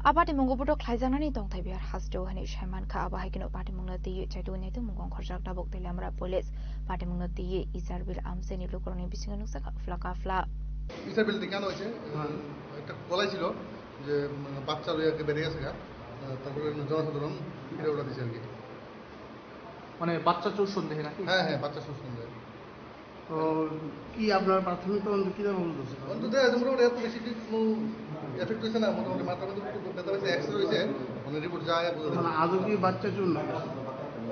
A patimungo butok khlaijaknani tongthai Bihar hasteo hinwi saimankha. Abo hai kheno patimungno twiwi chaitugwi naitukmung khorjak tabuk Teliamura police. Patimungno twiwi Isarbil amchaini lukurokni bisingo nukjakha phla kafla. ইসাবিল ডেকে আনা হয়েছে। হ্যাঁ। একটা গলায় ছিল যে, উম, বাচ্চা লইয়া কে বেরিয়ে গেছে গা। আহ, তারপরে জনসাধারণ ফিরে ওটা দিয়েছে আর কি। মানে বাচ্চা চোর সন্দেহে নাকি? হ্যাঁ, হ্যাঁ, বাচ্চা চোর সন্দেহে। তো কি আপনার প্রাথমিক তদন্ত কিভাবে বুঝতেছে? অন্তত এত মোটামুটি এত বেশি কি কোনো এফেক্ট হয়েছে না, মোটামুটি মাথার মধ্যে একটু ব্যথা হয়েছে, এক্সরে হয়েছে, মানে রিপোর্ট যায়, বোঝা যাবে। মানে আদৌ কি বাচ্চা চোর না?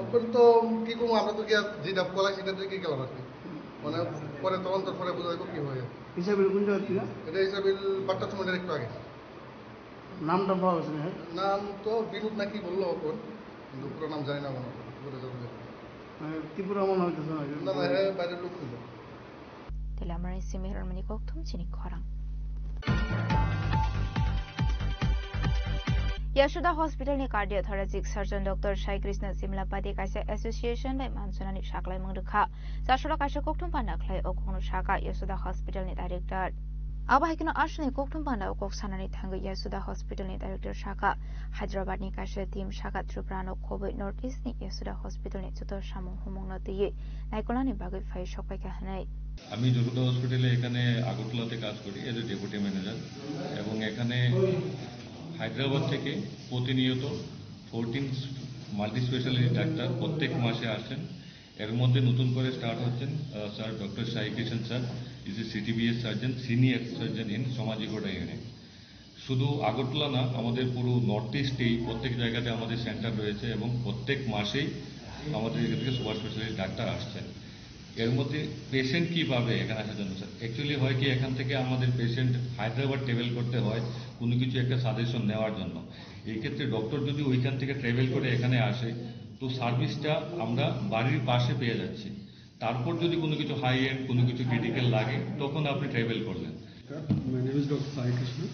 ওপরে তো কি করবো, আমরা তো গিয়া যেটা কলাই সেটা দিয়ে কি গেলাম আর কি। মানে পরে তদন্ত করে বোঝা যাবে কি হয়। হিসাবে কোন জায়গা থেকে? এটা হিসাবে বাট্টা সময় একটু আগে। নামটা পাওয়া গেছে না? নাম তো বিনোদ নাকি বললো ওপর, কিন্তু পুরো নাম জানি না মনে হয়। পুরো জানা যাবে। মানে ত্রিপুরা মনে হইতেছে না? না, না, এরা বাইরের লোক ছিল। Tele amrani simi hermani kokthum chini khorang. Yashoda Hospital ni cardiothoracic surgeon Doctor Sai Krishna Simlapati kaisa association bai mansunani saklaimung rwkha. Chasora kaisa kokthum panda khlai o kokno saka Yashoda Hospital ni director. Abo hai kheno aswkni kokthum panda o kok sanani thangwi Yashoda Hospital ni director saka Hyderabad ni kaisa team saka Tripura no khobwi North East ni Yashoda Hospital ni joto samung humung no twiwi naikolnani bagwi phai sokpaikha hwnwi. আমি যশোদা হসপিটালে এখানে আগরতলাতে কাজ করি as a deputy manager, এবং এখানে হায়দ্রাবাদ থেকে প্রতিনিয়ত ফোরটিন মাল্টি স্পেশালিস্ট ডাক্তার প্রত্যেক মাসে আসেন। এর মধ্যে নতুন করে স্টার্ট হচ্ছেন sir doctor Sai Kisan sir, is a সিটিবিএস সার্জন, সিনিয়র সার্জন ইন সোমাজিগোডা ইউনিট। শুধু আগরতলা না, আমাদের পুরো নর্থ ইস্টেই প্রত্যেক জায়গাতে আমাদের সেন্টার রয়েছে এবং প্রত্যেক মাসেই আমাদের এখান থেকে সুপার স্পেশালিস্ট ডাক্তার আসছেন। এর মধ্যে পেশেন্ট কীভাবে এখানে আসার জন্য স্যার, অ্যাকচুয়ালি হয় কি, এখান থেকে আমাদের পেশেন্ট হায়দ্রাবাদ ট্রাভেল করতে হয় কোনো কিছু একটা সাজেশন নেওয়ার জন্য। এই ক্ষেত্রে ডক্টর যদি ওইখান থেকে ট্রাভেল করে এখানে আসে, তো সার্ভিসটা আমরা বাড়ির পাশে পেয়ে যাচ্ছি। তারপর যদি কোনো কিছু হাই এন্ড কোনো কিছু ক্রিটিক্যাল লাগে, তখন আপনি ট্রাভেল করলেন। My name is Doctor Sai Krishna।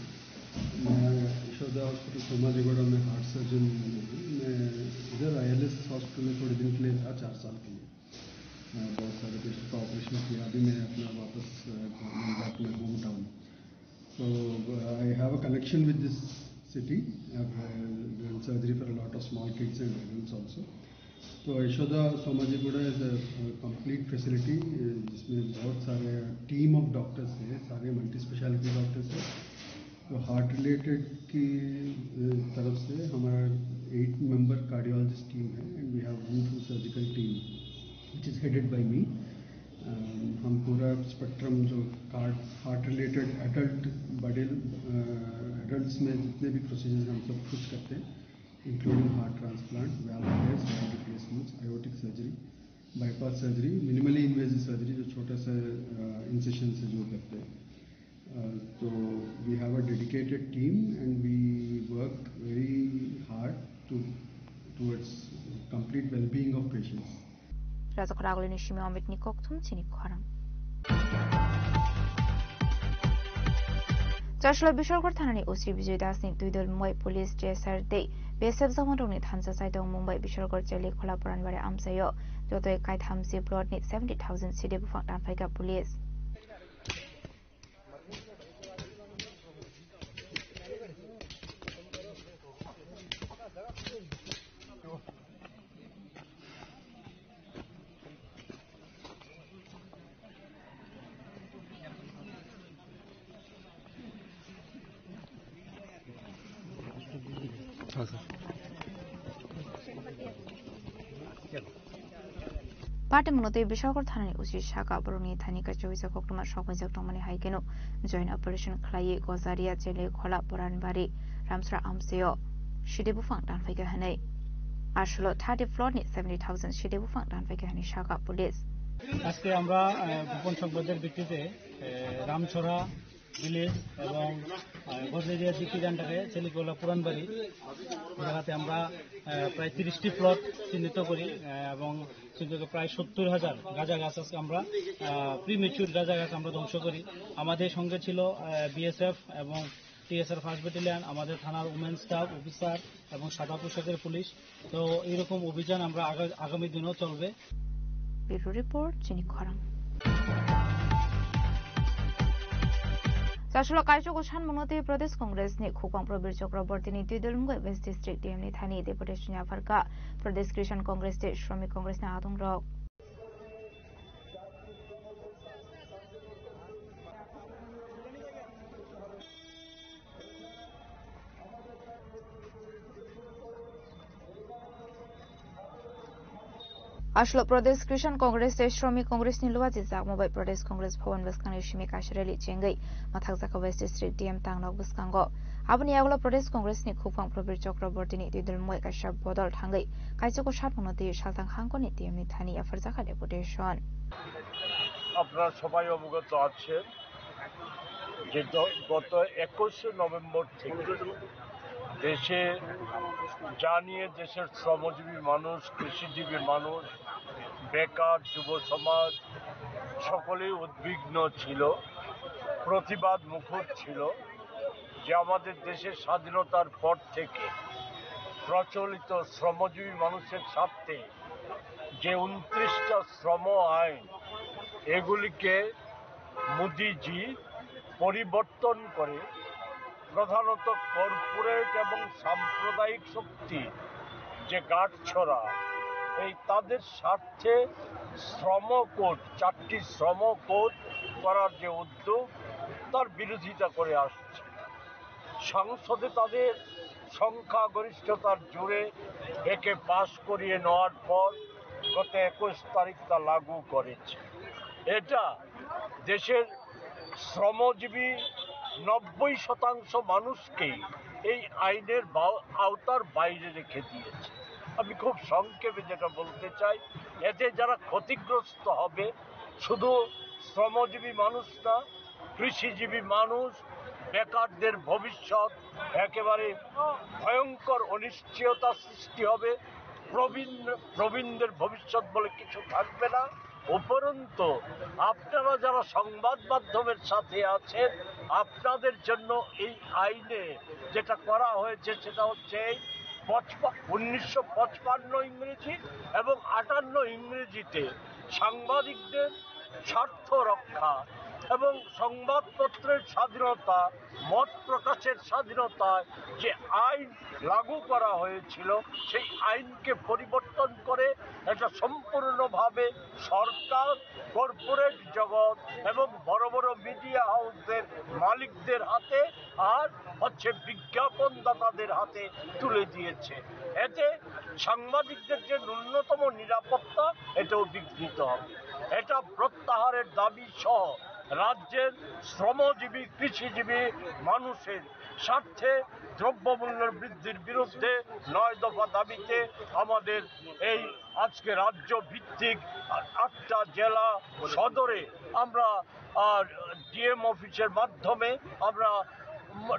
मैं यशोदा हॉस्पिटल सोमाजीगोड़ा में हार्ट सर्जन हूँ। मैं इधर आईएलएस हॉस्पिटल में थोड़े दिन के लिए था, चार साल के लिए। अ, बहुत सारे पेशेंट का ऑपरेशन किया। अभी मैं अपना वापस, अ, मैं back my home town. So, uh, I have a connection with this city. I've, uh, done surgery for a lot of small kids and adults also. तो यशोदा Somajiguda is a, uh, complete facility, uh, जिसमें बहुत सारे team of doctors हैं, सारे multi speciality doctors हैं। तो heart related की, uh, तरफ से हमारा एट मेंबर कार्डियोलॉजिस्ट टीम है, and we have one full surgical team which is headed by me। अम, हम पूरा स्पेक्ट्रम जो कार्ड, हार्ट रिलेटेड एडल्ट बड़े, अ, एडल्ट्स में जितने भी प्रोसीजर हम सब कुछ करते हैं, including heart transplant, valve replacements, aortic surgery, bypass surgery, minimally invasive surgery जो छोटा सा, अ, इंसिशन से जो करते हैं। Uh, so we have a dedicated team and we work very hard to, towards complete well-being of patients. Rajakhor Agulini simi Amit ni kokthum chini khorang. Chaslo Bishalgarh thanani O C Bijoy Das ni duidol Mumbai Police T S R tei B S F jawan rokni thansa chaitong Mumbai Bishalgarh Cheli Khola Poranbari amchaio jotoi kaitham C plot ni seventy thousand side buphang tanphaikha police. Party mwnotwi Bishalgarh thanani O C saka borokni thani kaisa uaisa koktwma sokphaijak tongmani hai kheno joint operation khlaiwi Gojaria, Cheli Khola, Poranbari, Ramsra amchaio side buphang tanphaikha hwnwi. Aswlo thirty floor ni seventy thousand side buphang tanphaikha hwnwi saka police. আজকে আমরা, আহ, গোপন সংবাদের ভিত্তিতে, আহ, রামছড়া ভিলেজ এবং, আহ, গজেরিয়া ডিপি আন্ডারে চেলিকোলা পুরানবাড়ি জায়গাতে আমরা, আহ, প্রায় তিরিশটি প্লট চিহ্নিত করি, আহ, এবং চিহ্নিত প্রায় সত্তর হাজার গাঁজা গাছ আজকে আমরা, আহ, প্রিমেচুর গাঁজা গাছ আমরা ধ্বংস করি। আমাদের সঙ্গে ছিল, আহ, বিএসএফ এবং টিএসআর ফার্স্ট ব্যাটালিয়ন, আমাদের থানার উমেন স্টাফ অফিসার এবং সাদা পোশাকের পুলিশ। তো এইরকম অভিযান আমরা আগা-, আগামী দিনও চলবে। Bureau Report, Chini Khorang. Chaslo kaichuk o sanmungno tei Pradesh Congress ni khukpang Prabir Chakraborty ni twi dol wngwi West District T M ni thani deputation yapharkha Pradesh Kisan Congress tei Shramik Congress ni adongrok. Ashlo Pradesh Kisan Congress tei Shramik Congress ni luajijak Mumbai Pradesh Congress Bhawan bwskangni simi kaisa rally chengwi mathakjak West District D M Tangnok bwskango. Aboni yagulo Pradesh Congress ni khupang Prabir Chakraborty ni twi dulmui kaisa bodol thangwi kaisako satmano twi salthang hangkoni T M ni thani yapharjakha deputation. আপনারা সবাই অবগত আছেন যে দ-, গত একুশে নভেম্বর থেকে দেশে জানিয়ে দেশের শ্রমজীবী মানুষ, কৃষিজীবী মানুষ, বেকার, যুব সমাজ সকলেই উদ্বিগ্ন ছিল, প্রতিবাদ মুখর ছিল যে আমাদের দেশের স্বাধীনতার পর থেকে প্রচলিত শ্রমজীবী মানুষের স্বার্থে যে ঊনত্রিশটা শ্রম আইন, এগুলিকে মোদিজি পরিবর্তন করে প্রধানত কর্পোরেট এবং সাম্প্রদায়িক শক্তি যে গাঁটছড়া, এই তাদের স্বার্থে শ্রম কোড, চারটি শ্রম কোড করার যে উদ্যোগ, তার বিরোধিতা করে আসছে। সংসদে তাদের সংখ্যাগরিষ্ঠতার জোরে একে পাশ করিয়ে নেওয়ার পর গত একুশ তারিখ তা লাগু করেছে। এটা দেশের শ্রমজীবী নব্বই শতাংশ মানুষকেই এই আইনের বাও-, আওতার বাইরে রেখে দিয়েছে। আমি খুব সংক্ষেপে যেটা বলতে চাই, এতে যারা ক্ষতিগ্রস্ত হবে শুধু শ্রমজীবী মানুষ না, কৃষিজীবী মানুষ, বেকারদের ভবিষ্যৎ একেবারে ভয়ঙ্কর অনিশ্চয়তা সৃষ্টি হবে। প্রবীণ, প্রবীণদের ভবিষ্যৎ বলে কিছু থাকবে না। উপরন্তু আপনারা যারা সংবাদ মাধ্যমের সাথে আছেন, আপনাদের জন্য এই আইনে যেটা করা হয়েছে সেটা হচ্ছে এই পঁচপা-, উনিশশো পঁচপান্ন ইংরেজি এবং আটান্ন ইংরেজিতে সাংবাদিকদের স্বার্থ রক্ষা এবং সংবাদপত্রের স্বাধীনতা, মত প্রকাশের স্বাধীনতায় যে আইন লাগু করা হয়েছিল, সেই আইনকে পরিবর্তন করে এটা সম্পূর্ণভাবে সরকার, কর্পোরেট জগৎ এবং বড় বড় মিডিয়া হাউসের মালিকদের হাতে আর হচ্ছে বিজ্ঞাপনদাতাদের হাতে তুলে দিয়েছে। এতে সাংবাদিকদের যে ন্যূনতম নিরাপত্তা, এটাও বিঘ্নিত হবে। এটা প্রত্যাহারের দাবি সহ রাজ্যের শ্রমজীবী, কৃষিজীবী মানুষের স্বার্থে দ্রব্যমূল্য বৃদ্ধির বিরুদ্ধে নয় দফা দাবিতে আমাদের এই আজকে রাজ্য ভিত্তিক আটটা জেলা সদরে আমরা, আহ, ডিএম অফিসের মাধ্যমে আমরা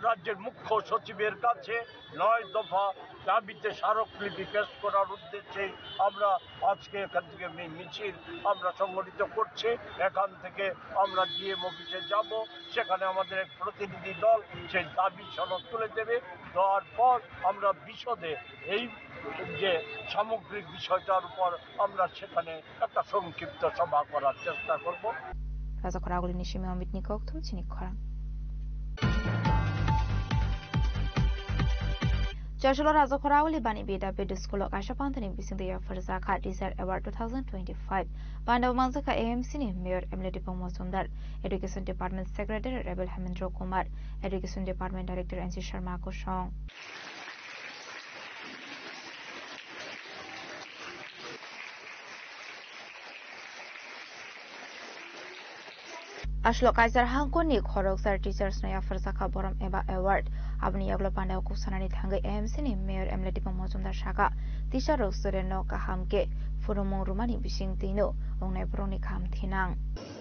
রাজ্যের মুখ্য সচিবের কাছে নয় দফা দাবিতে স্মারকলিপি পেশ করার উদ্দেশ্যে আমরা আজকে এখান থেকে মি-, মিছিল আমরা সংগঠিত করছি। এখান থেকে আমরা ডিএম অফিসে যাব, সেখানে আমাদের এক প্রতিনিধি দল সেই দাবি সনদ তুলে দেবে। দেওয়ার পর আমরা বিশদে এই যে সামগ্রিক বিষয়টার উপর আমরা সেখানে একটা সংক্ষিপ্ত সভা করার চেষ্টা করব। Rajakhor Aguli ni simi Amit ni kok thum chini khorang. Chasolo Rajakhor Aguli bani bida bedu school o kaisa pantani bising twi yapharjakha Teacher Award two thousand twenty-five. Panda manjakha A M C ni Mayor M L A Dipang Mojumdar, Education Department Secretary Rebel Hemendra Kumar, Education Department Director N C Sharma kosong. Aswk kaisar hangkor ni khoroksa teachers no yapharjakha borom eba award. Aboni yagulo pandao kok sanani thangwi A M C ni Mayor M L A Dipang Mojumdar saka, teacher rok student no kaham khe phwrwngmung rwmani bising twino wngnai borokni kaham thinang.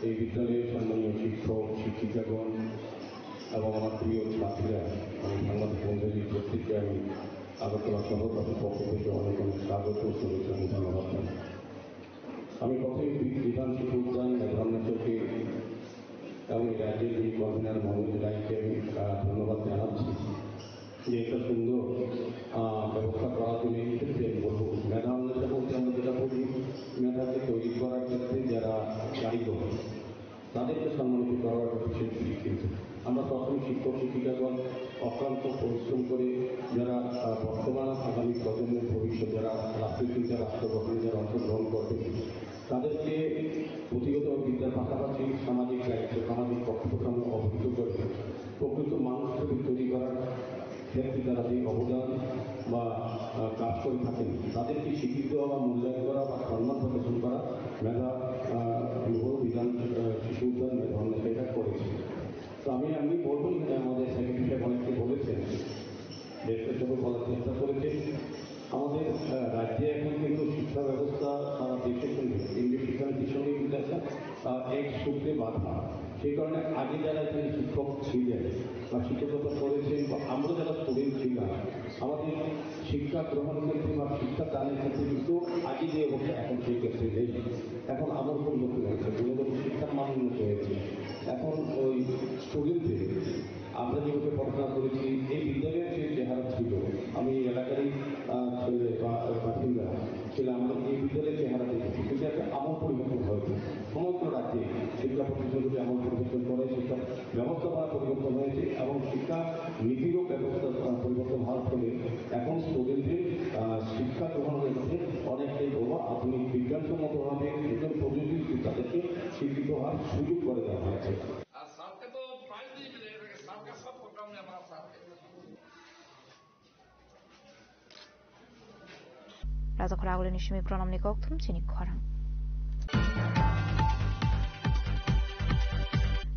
এই বিদ্যালয়ের সম্মানীয় শিক্ষক, শিক্ষিকাগণ এবং আমার প্রিয় ছাত্রীরা, আমি সাংবাদিক মণ্ডলীর প্রত্যেককে আমি আগরতলা শহরবাসীর পক্ষ থেকে অনেক অনেক স্বাগত ও শুভেচ্ছা এবং ধন্যবাদ জানাই। আমি প্রথমে বি-, বিধান শিক্ষা উদ্যান, মেধান্বেষণকে এবং এই রাজ্যের যিনি কনভেনার মোহাম্মদ রায়কে আমি, আহ, ধন্যবাদ জানাচ্ছি যে একটা সুন্দর, আহ, ব্যবস্থা করার জন্য। এই ক্ষেত্রে আমি বলবো, মেধান্বেষণ বলতে আমরা যেটা বুঝি, মেধাকে তৈরি করার ক্ষেত্রে যারা কারিগর, তাদেরকে সম্মানিত করার একটা বিশেষ দিক। কিন্তু আমরা সবসময় শিক্ষক শিক্ষিকাগণ অক্লান্ত পরিশ্রম করে যারা, আহ, বর্তমান আগামী প্রজন্মের ভবিষ্যৎ, যারা রাষ্ট্রচিন্তা, রাষ্ট্র গঠনে যারা অংশগ্রহণ করবে, তাদেরকে পুঁথিগত বিদ্যার পাশাপাশি সামাজিক দায়িত্ব, সামাজিক কর্তব্য অবহিত করে প্রকৃত মানুষ হিসেবে তৈরি করার ক্ষেত্রে তারা যে অবদান বা, আহ, কাজ করে থাকেন, তাদেরকে স্বীকৃতি দেওয়া বা মূল্যায়ন করা বা সম্মান প্রদর্শন সেই কারণে আগে যারা এখানে শিক্ষক ছিলেন বা শিক্ষকতা করেছেন বা আমরা যারা স্টুডেন্ট ছিলাম, আমাদের শিক্ষা গ্রহণ ক্ষেত্রে বা শিক্ষা দানের ক্ষেত্রে কিন্তু আগে যে অবস্থা এখন সেই ক্ষেত্রে নেই। এখন আমল পরিবর্তন হয়েছে, গুণগত শিক্ষার মান উন্নত হয়েছে। এখন ওই স্টুডেন্টদের আমরা যেভাবে পড়াশোনা করেছি, এই বিদ্যালয়ের যে চেহারা ছিল, আমি এই এলাকারই, আহ, ছেলে বা, আহ, বাসিন্দা ছিলাম, আমরা এই বিদ্যালয়ের চেহারা দেখেছি, কিন্তু একটা আমল পরিবর্তন হয়েছে। সমগ্র রাজ্যে শিক্ষা প্রতিষ্ঠানগুলি আমল পরিবর্তন করে, শিক্ষা ব্যবস্থাপনা পরিবর্তন হয়েছে এবং শিক্ষা নীতিরও ব্যবস্থা, আহ, পরিবর্তন হওয়ার ফলে এখন স্টুডেন্টদের, আহ, শিক্ষা গ্রহণের মধ্যে অনেকটাই বড় আধুনিক বিজ্ঞানসম্মতভাবে নতুন প্রযুক্তি তাদেরকে শিক্ষিত হওয়ার সুযোগ করে দেওয়া হয়েছে। আর স্যারকে তো প্রাইজ দিয়ে মিলে, এটাকে স্যারকে সব প্রোগ্রাম নিয়ে আমার স্যারকে। Rajakhor agulini simi pranamni kokthum chini khorang.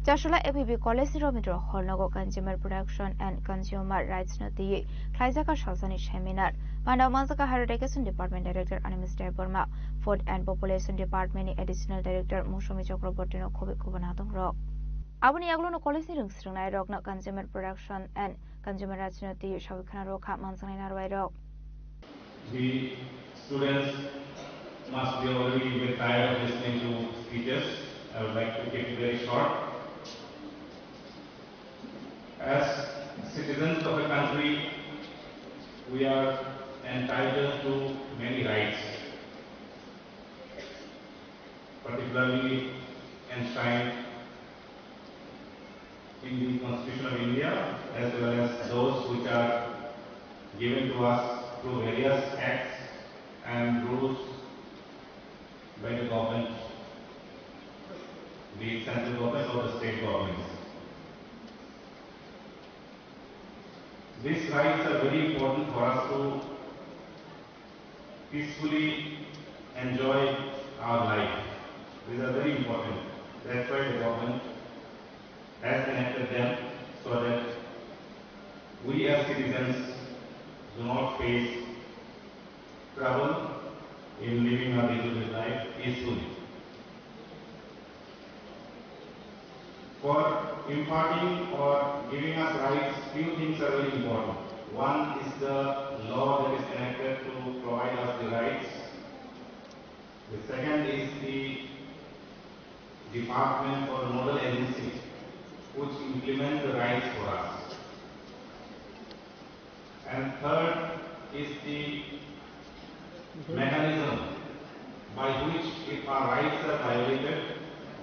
Chasula A P B College ni Rabindra Hall nogo Consumer Protection and Consumer Rights no twiwi khlaijak a salsani seminar. Panda manjak a Higher Education Department Director Animesh Debbarma, Food and Population Department ni Additional Director Mousumi Chakraborty no khobwi kubun adong rok. Aboni yagulo no college ni rwng swrwngnai rok no Consumer Protection and Consumer Rights no twiwi sawi khna rok kha manjaknai narwai rok. The students must be already a bit tired of listening to speeches. I would like to keep it very short. As citizens of a country, we are entitled to many rights, particularly enshrined in the Constitution of India, as well as those which are given to us through various acts and rules by the government, be it central government or the state governments. These rights are very important for us to peacefully enjoy our life. These are very important. That's why the government has enacted them, so that we as citizens do not face trouble in living our day-to-day life peacefully. For imparting or giving us rights, few things are very important. One is the law that is enacted to provide us the rights. The second is the department or nodal agency which implement the rights for us. And third is the mechanism by which, if our rights are violated,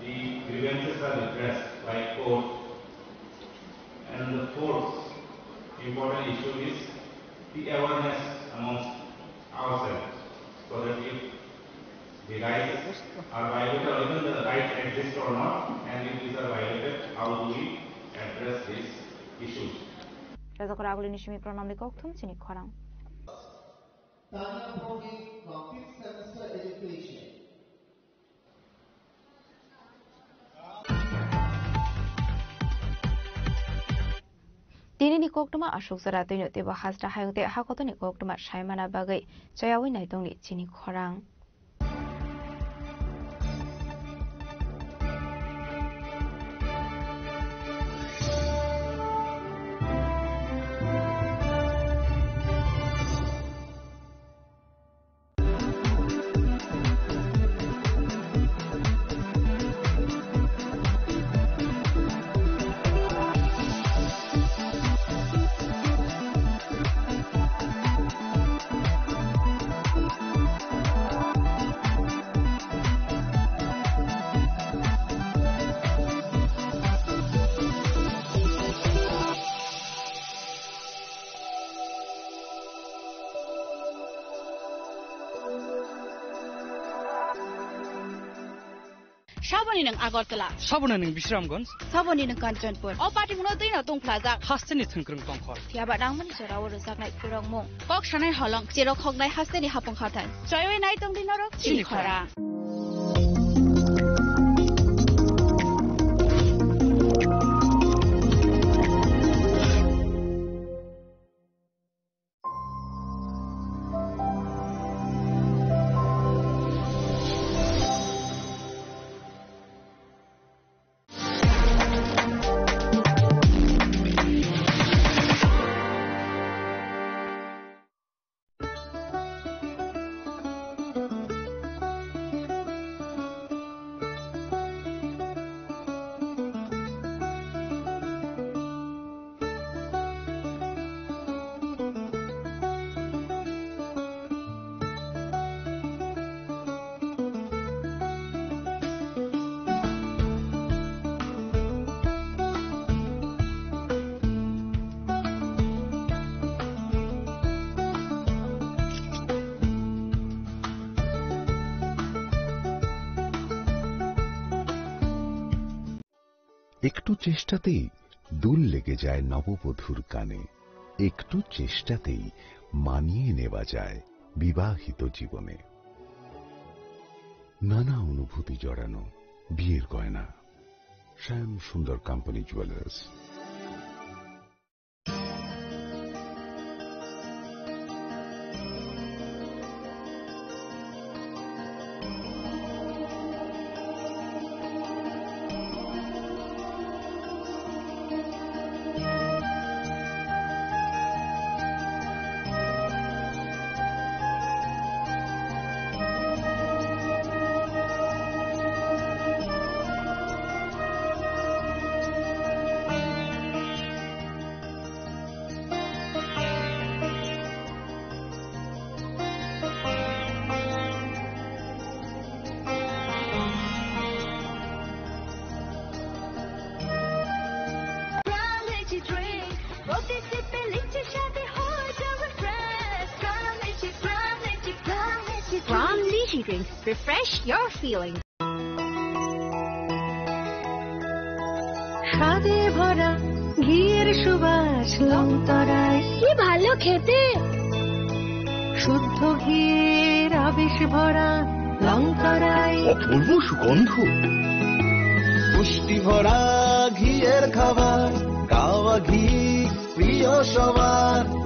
the grievances are redressed by court. And the fourth important issue is the awareness amongst ourselves, so that if the rights are violated, or even the rights exist or not, and if these are violated, how do we address these issues? Rajakhor agulini simi pranamni kokthum chini khorang. Tanya Bhowmik from fifth semester education. Tinini koktwma aswk jora twino teibo hasta hayung tei hakotoni koktwma saimana bagwi chayawi naitongni chini khorang. Saboni nwng Agartala. Saboni nwng Bisramganj. Saboni nwng Kanchanpur. O party mungno twi no tongphlajak. Hasteni thwngkwrwng tongkhor. Phiyaba nangmani jorao rwjaknai khulrokmung. Kok sanai holong, cherok hoknai hasteni hapung hathai. Choiwi nai tongdi norok chini khorang. একটু চেষ্টাতেই দুল লেগে যায় নববধূর কানে, একটু চেষ্টাতেই মানিয়ে নেওয়া যায় বিবাহিত জীবনে। নানা অনুভূতি জড়ানো বিয়ের গয়না। শ্যাম সুন্দর company jewellers. From Lychee Drinks, refresh your feelings. স্বাদে ভরা ঘিয়ের সুবাস লং তরাই। কি ভালো খেতে। শুদ্ধ ঘিয়ের আবেশ ভরা লং তরাই। অপূর্ব সুগন্ধ। পুষ্টি ভরা ঘিয়ের খাবার, কাওয়া ঘি প্রিয় সবার।